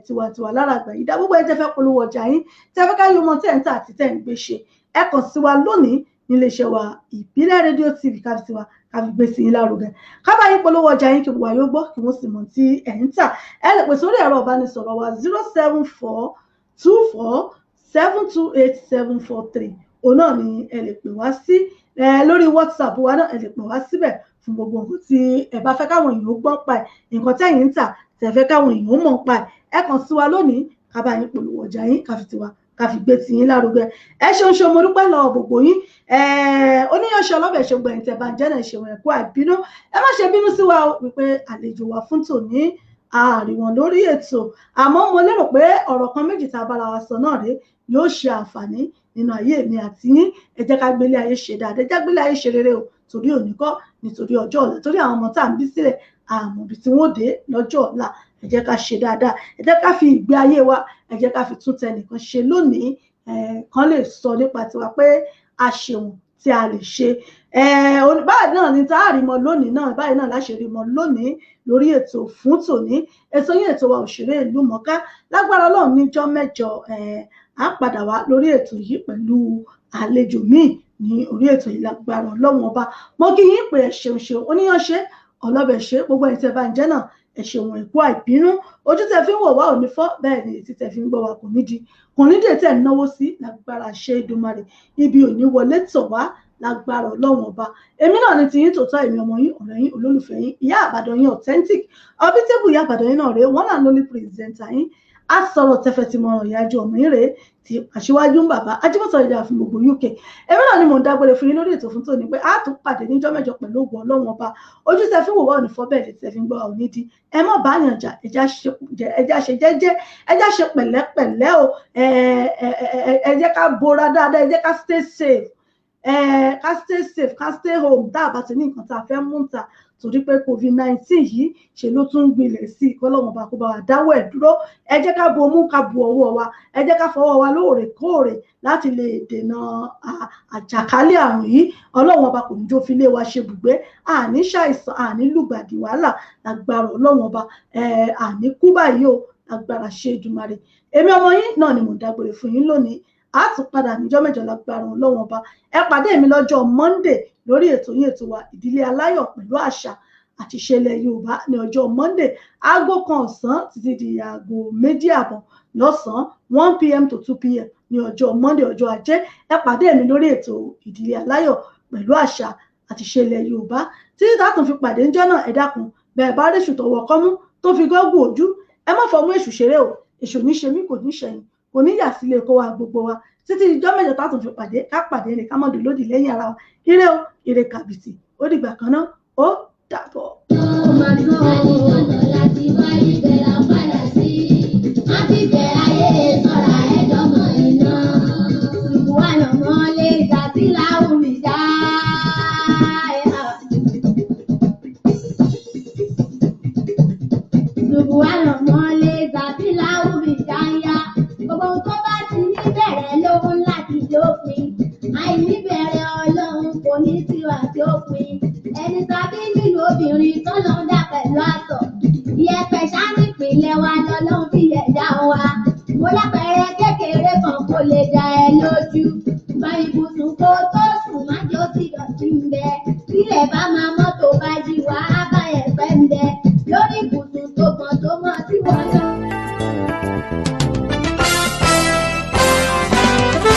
tiwantiwa lára àgbà yìí dá. Gbogbo ẹ tẹ́ fẹ́ polówó ọjà yín, tẹ́ fẹ́ ká yọ ọmọ tẹ́ ń tà àti tẹ́ ń gbé ṣe, ẹ kàn sí wa lónìí níléeṣẹ́ wa Ìbílẹ̀ Rédíò TV, ká fi tiwa ká fi gbé sí yín lárugẹ, ká bá yín polówó ọjà yín kí gbogbo àyè ó gbọ́, kí wọ́n sì mọ̀ tí ẹ̀ ń tà. Ẹ lè pè sórí ẹ̀rọ ìbánisọ̀rọ̀ wa 07424728743. Òun náà ni ẹ lè pè wá sí lórí WhatsApp wa náà, ẹ lè pè wá síbẹ̀ fún gbogbo nǹkan tí ẹ bá fẹ́ káwọn èèyàn gbọ́ pa ẹ̀, nǹkan tẹ́yìn ń tà tẹ́ fẹ́ káwọn èèyàn mọ̀ pa ẹ̀. Ẹ kàn sí wa lónìí ká bá yín polówó ọjà yín, ká fi tiwa ká fi gbé tiyín lárugẹ. Ẹ ṣeun ṣeun, mo dúpẹ́ lọ́wọ́ gbogbo yín. Oníyanṣẹ́ ọlọ́bẹ̀ ṣe gbẹ̀yìn tẹ̀ bá ń jẹ́ náà, ṣeun ẹ̀kú àìbínú. Ẹ má ṣe bínú sí wa o wípé àlejò wa fún tòní àárí wọn lórí ètò, àmọ́ mo lérò pé ọ̀rọ̀ kan méjì tá a bára wa sọ náà rèé yóò ṣe àǹfààní nínú ayé mi àti yín. Ẹ jẹ́ ká gbélé ayé ṣe dáadáa, ẹ jẹ́ gbélé ayé ṣe rere o, torí òní kọ́ Nítorí ọjọ́ ọ̀la, torí àwọn ọmọ tá à ń bí sílẹ̀, àmọ́ ibi tí wọ́n dé lọ́jọ́ ọ̀la. Ẹ jẹ́ ká ṣe dáadáa, ẹ jẹ́ ká fi ìgbé ayé wa, ẹ jẹ́ ká fi tún tẹnìkan ṣe lónìí, kan lè sọ nípa tiwa pé a ṣeun tí a lè ṣe. Báyìí náà ni tá a rí mọ lónìí náà, báyìí náà láṣẹ rí mọ lónìí lórí ètò fún tòní, ètò yín, ètò wa, Òṣèré Ìlú Mọ̀ká. Lágbára Ọlọ́run, níjọ́ mẹ́jọ á padà wá lórí ètò yìí pẹ̀lú àlejò míì ní orí ètò yìí, lágbára Ọlọ́run Ọba. Mo kí yín pé ẹ ṣeun ṣeun, oníyàn ṣe, ọlọ́bẹ̀ ṣe, gbogbo ẹ̀yin tẹ́ bá ń jẹ́ náà, ẹ ṣeun. Ẹ̀kú àìbínú, ojú tẹ́ fi ń wò wá ò ní fọ́, bẹ́ẹ̀ ni etí tẹ́ fi ń gbọ́ wa kò ní di, kò ní dè tẹ́ ń náwó sí. Lágbára ṣe Èdùmàrè, ibi ò ní wọlé tọ̀ wá, lágbára Ọlọ́run Ọba. Èmi náà ni tiyín tòótọ́, èmi ọmọ yín, ọ̀rẹ́ yín, olólùfẹ́ yín, Ìyá Àbàdàn yín, authentic ọbítẹ́bù Ìyá Àbàdàn yín náà rèé, wọ́n náà lóní presenter yín, á sọ̀rọ̀ tẹfẹ̀ tí mo ràn ìyájú ọmọ yín rèé, ti aṣíwájú ń bàbá ajímọ̀sọ̀ ìjà fún gbogbo UK. Èmi náà ni mò ń dágbére fún yín lórí ètò fún tòní pé a tún pàdé níjọ́ mẹ́jọ pẹ̀lú ògùn Ọlọ́run Ọba. Ojú tẹ fi ń wò wá ò ní fọ́, bẹ́ẹ̀ lè tẹ fi ń gbọ́ ò ní di. Ẹ má bá yàn jà, ẹjá ṣe jẹ́jẹ́, ẹjá ṣe pẹ̀lẹ́pẹ̀lẹ́ o. Ẹ jẹ́ ká bora dáadáa, ẹ jẹ́ ká stay safe, ká stay safe, ká stay home tá a bá ti ní nǹkan tá a fẹ́ mú ta, torí pé COVID-19 yìí ṣe ló tún ń gbilẹ̀ sí i. Kọ́lọ́run Ọba kó bá wa dáwọ́ ẹ̀ dúró. Ẹ jẹ́ ká bomú, ká bu ọwọ́ wa, ẹ jẹ́ ká fọwọ́ wa lóòrèkóòrè láti lè dènà àjàkálẹ̀ àrùn yìí. Ọlọ́run Ọba kò ní jó fi ilé wa ṣe bùgbé. Àní ṣàìsàn, àní lùgbàdì wàhálà, lágbára Ọlọ́run Ọba. Àní kú báyìí o, lágbára ṣe Èdùmàrè. Èmi ọmọ yín náà ni mò ń dágbére fún yín lónìí. A tún padà níjọ́ mẹ́jọ, lágbára Ọlọ́run Ọba. Ẹ pàdé mi lọ́jọ́ Monday lórí ètò yín, ètò wa, Ìdílé Aláyọ̀ pẹ̀lú àṣà àti ìṣẹ̀lẹ̀ Yorùbá, ní ọjọ́ Monday, 1:00 ọ̀sán títí di 2:30 lọ́sàn-án, 1 p.m. to 2 p.m. ní ọjọ́ Monday, ọjọ́ Ajé. Ẹ pàdé mi lórí ètò Ìdílé Aláyọ̀ pẹ̀lú àṣà àti ìṣẹ̀lẹ̀ Yorùbá. Títí tá a tún fi pàdé ńjọ́ náà, ẹ dákun, bẹ́ẹ̀ bá rí èṣù tó wọ kọ́mú tó fi gọ́gùn ojú, ẹ má fọmú èṣù ṣeré o. Èṣù ní ṣe mí, kò ní ṣẹyìn, kò ní yà sílé kó wa gbogbo wa. Títí ìjọ́ mẹ́jọ tá a tún fi pàdé, ká pàdé rè, ká mọ̀ dùn lódì lẹ́yìn ara wa. Ire o, ire kàbìtì. Ó dìgbà kan náà, ó dàbọ̀. Láti wá ibẹ̀ la padà sí. Má fi bẹ̀ ayé sọ̀rọ̀ ẹ̀dọ́mọ̀ iná. Ṣùgbọ́n mọ́lẹ̀ ìgbà láwùmí dá. Ṣùgbọ́n mọ́lẹ̀ ìgbà láwùmí dá yá. Gbogbo ohun tó bá ti ní bẹ̀rẹ̀ lóhun láti dópin. Àìníbẹ̀rẹ̀ Ọlọ́run kò ní tiwa tí ó pin. Ẹni tàbí nínú obìnrin tó lọ ń dà pẹ̀lú àtọ̀. Ìyẹ̀pẹ̀ ṣá nípìnlẹ̀ wa lọ́lọ́run fi ẹ̀dá wa. Mo lápẹẹrẹ kékeré kan kò lè dá ẹ lójú. Gbọ̀n ibùsùn kó tó sùn, má jẹ́ ó sì dọ̀tí ń bẹ. Tílẹ̀ bá máa mọ́ tó bá jí wá, á bá ẹ̀pẹ́ ń bẹ. Lórí ibùsùn tó gbọ̀n tó mọ́ tí wọ́n náà.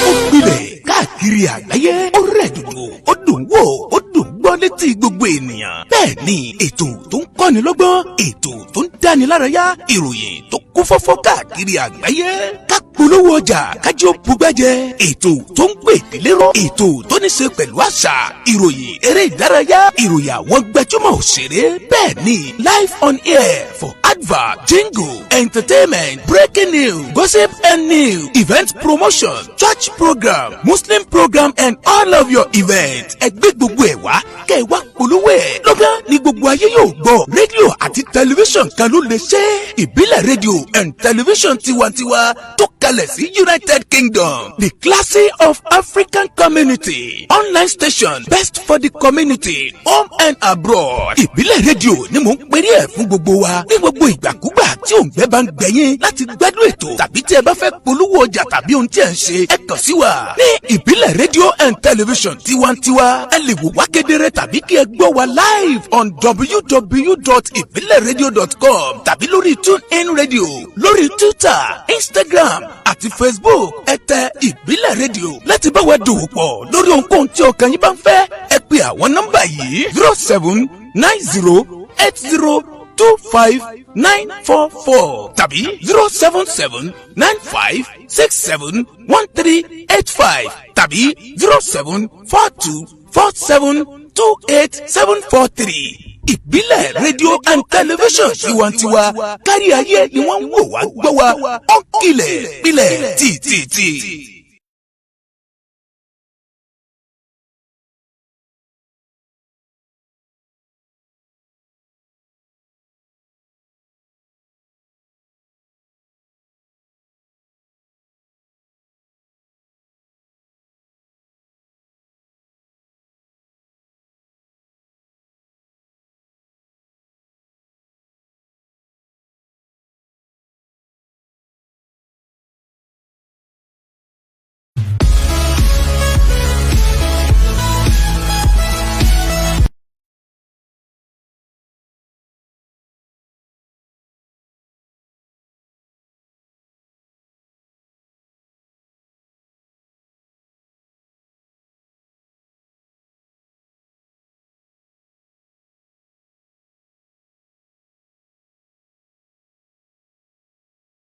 Ó gbilẹ̀ káàkiri àgbáyé, ó rẹ̀ dòdò, ó dùn wò, ó dùn gbọ́ létí gbogbo ènìyàn. Bẹ́ẹ̀ ni ètò tó ń kọ́ni lọ́gbọ́n, ètò tó ń dáni lárayá, ìròyìn tó kún fọ́fọ́ káàkiri àgbáyé, ká polówó ọjà kájí ó bugbẹ́jẹ, ètò tó ń gbè délérò, ètò tó ní ṣe pẹ̀lú àṣà, ìròyìn eré ìdárayá, ìròyìn àwọn gbajúmọ̀ òṣèré. Bẹ́ẹ̀ ni live on air for advert, jingle, entertainment, breaking news, gossip and news, event promotion, church program, Muslim program and all of your events. Ẹ gbé gbogbo ẹ̀ wá, kẹ́ ẹ wá polówó ẹ̀ lọ́gán ní gbogbo ayé yóò gbọ́. Rédíò àti tẹlifíṣàn kan ló lè ṣe. Ìbílẹ̀ Rédíò and Tẹlifíṣàn Tiwantiwa tó kalẹ̀ sí United Kingdom, the classy of African community online station, best for the community, home and abroad. Ìbílẹ̀ Rédíò ni mò ń perí ẹ̀ fún gbogbo wa ní gbogbo ìgbàkúgbà tí òǹgbẹ́ bá ń gbẹ̀yìn láti gbádùn ètò, tàbí tí ẹ bá fẹ́ polówó ọjà tàbí ohun tí ẹ ń ṣe, ẹ kàn sí wa ní Ìbílẹ̀ Rédíò and Tẹlifíṣàn Tiwantiwa. Ẹ lè wò wá kedere tàbí kí ẹ gbọ́ wa live on www.ibileradio.com tàbí lórí TuneIn Radio, lórí Twitter, Instagram àti Facebook. Ẹ tẹ Ìbílẹ̀ Rédíò. Láti bá wa dòwò pọ̀ lórí ohunkóhun tí ọkàn yín bá ń fẹ́, ẹ pè àwọn nọ́mbà yìí: 07908025944 tàbí 07795671385 tàbí 07424728743. Ìbílẹ̀ Rédíò and Tẹlifíṣàn Tiwantiwa, kárí ayé ni wọ́n ń wò wá gbọ́ wa. Ó kilẹ̀ pilẹ̀ tìtìtì.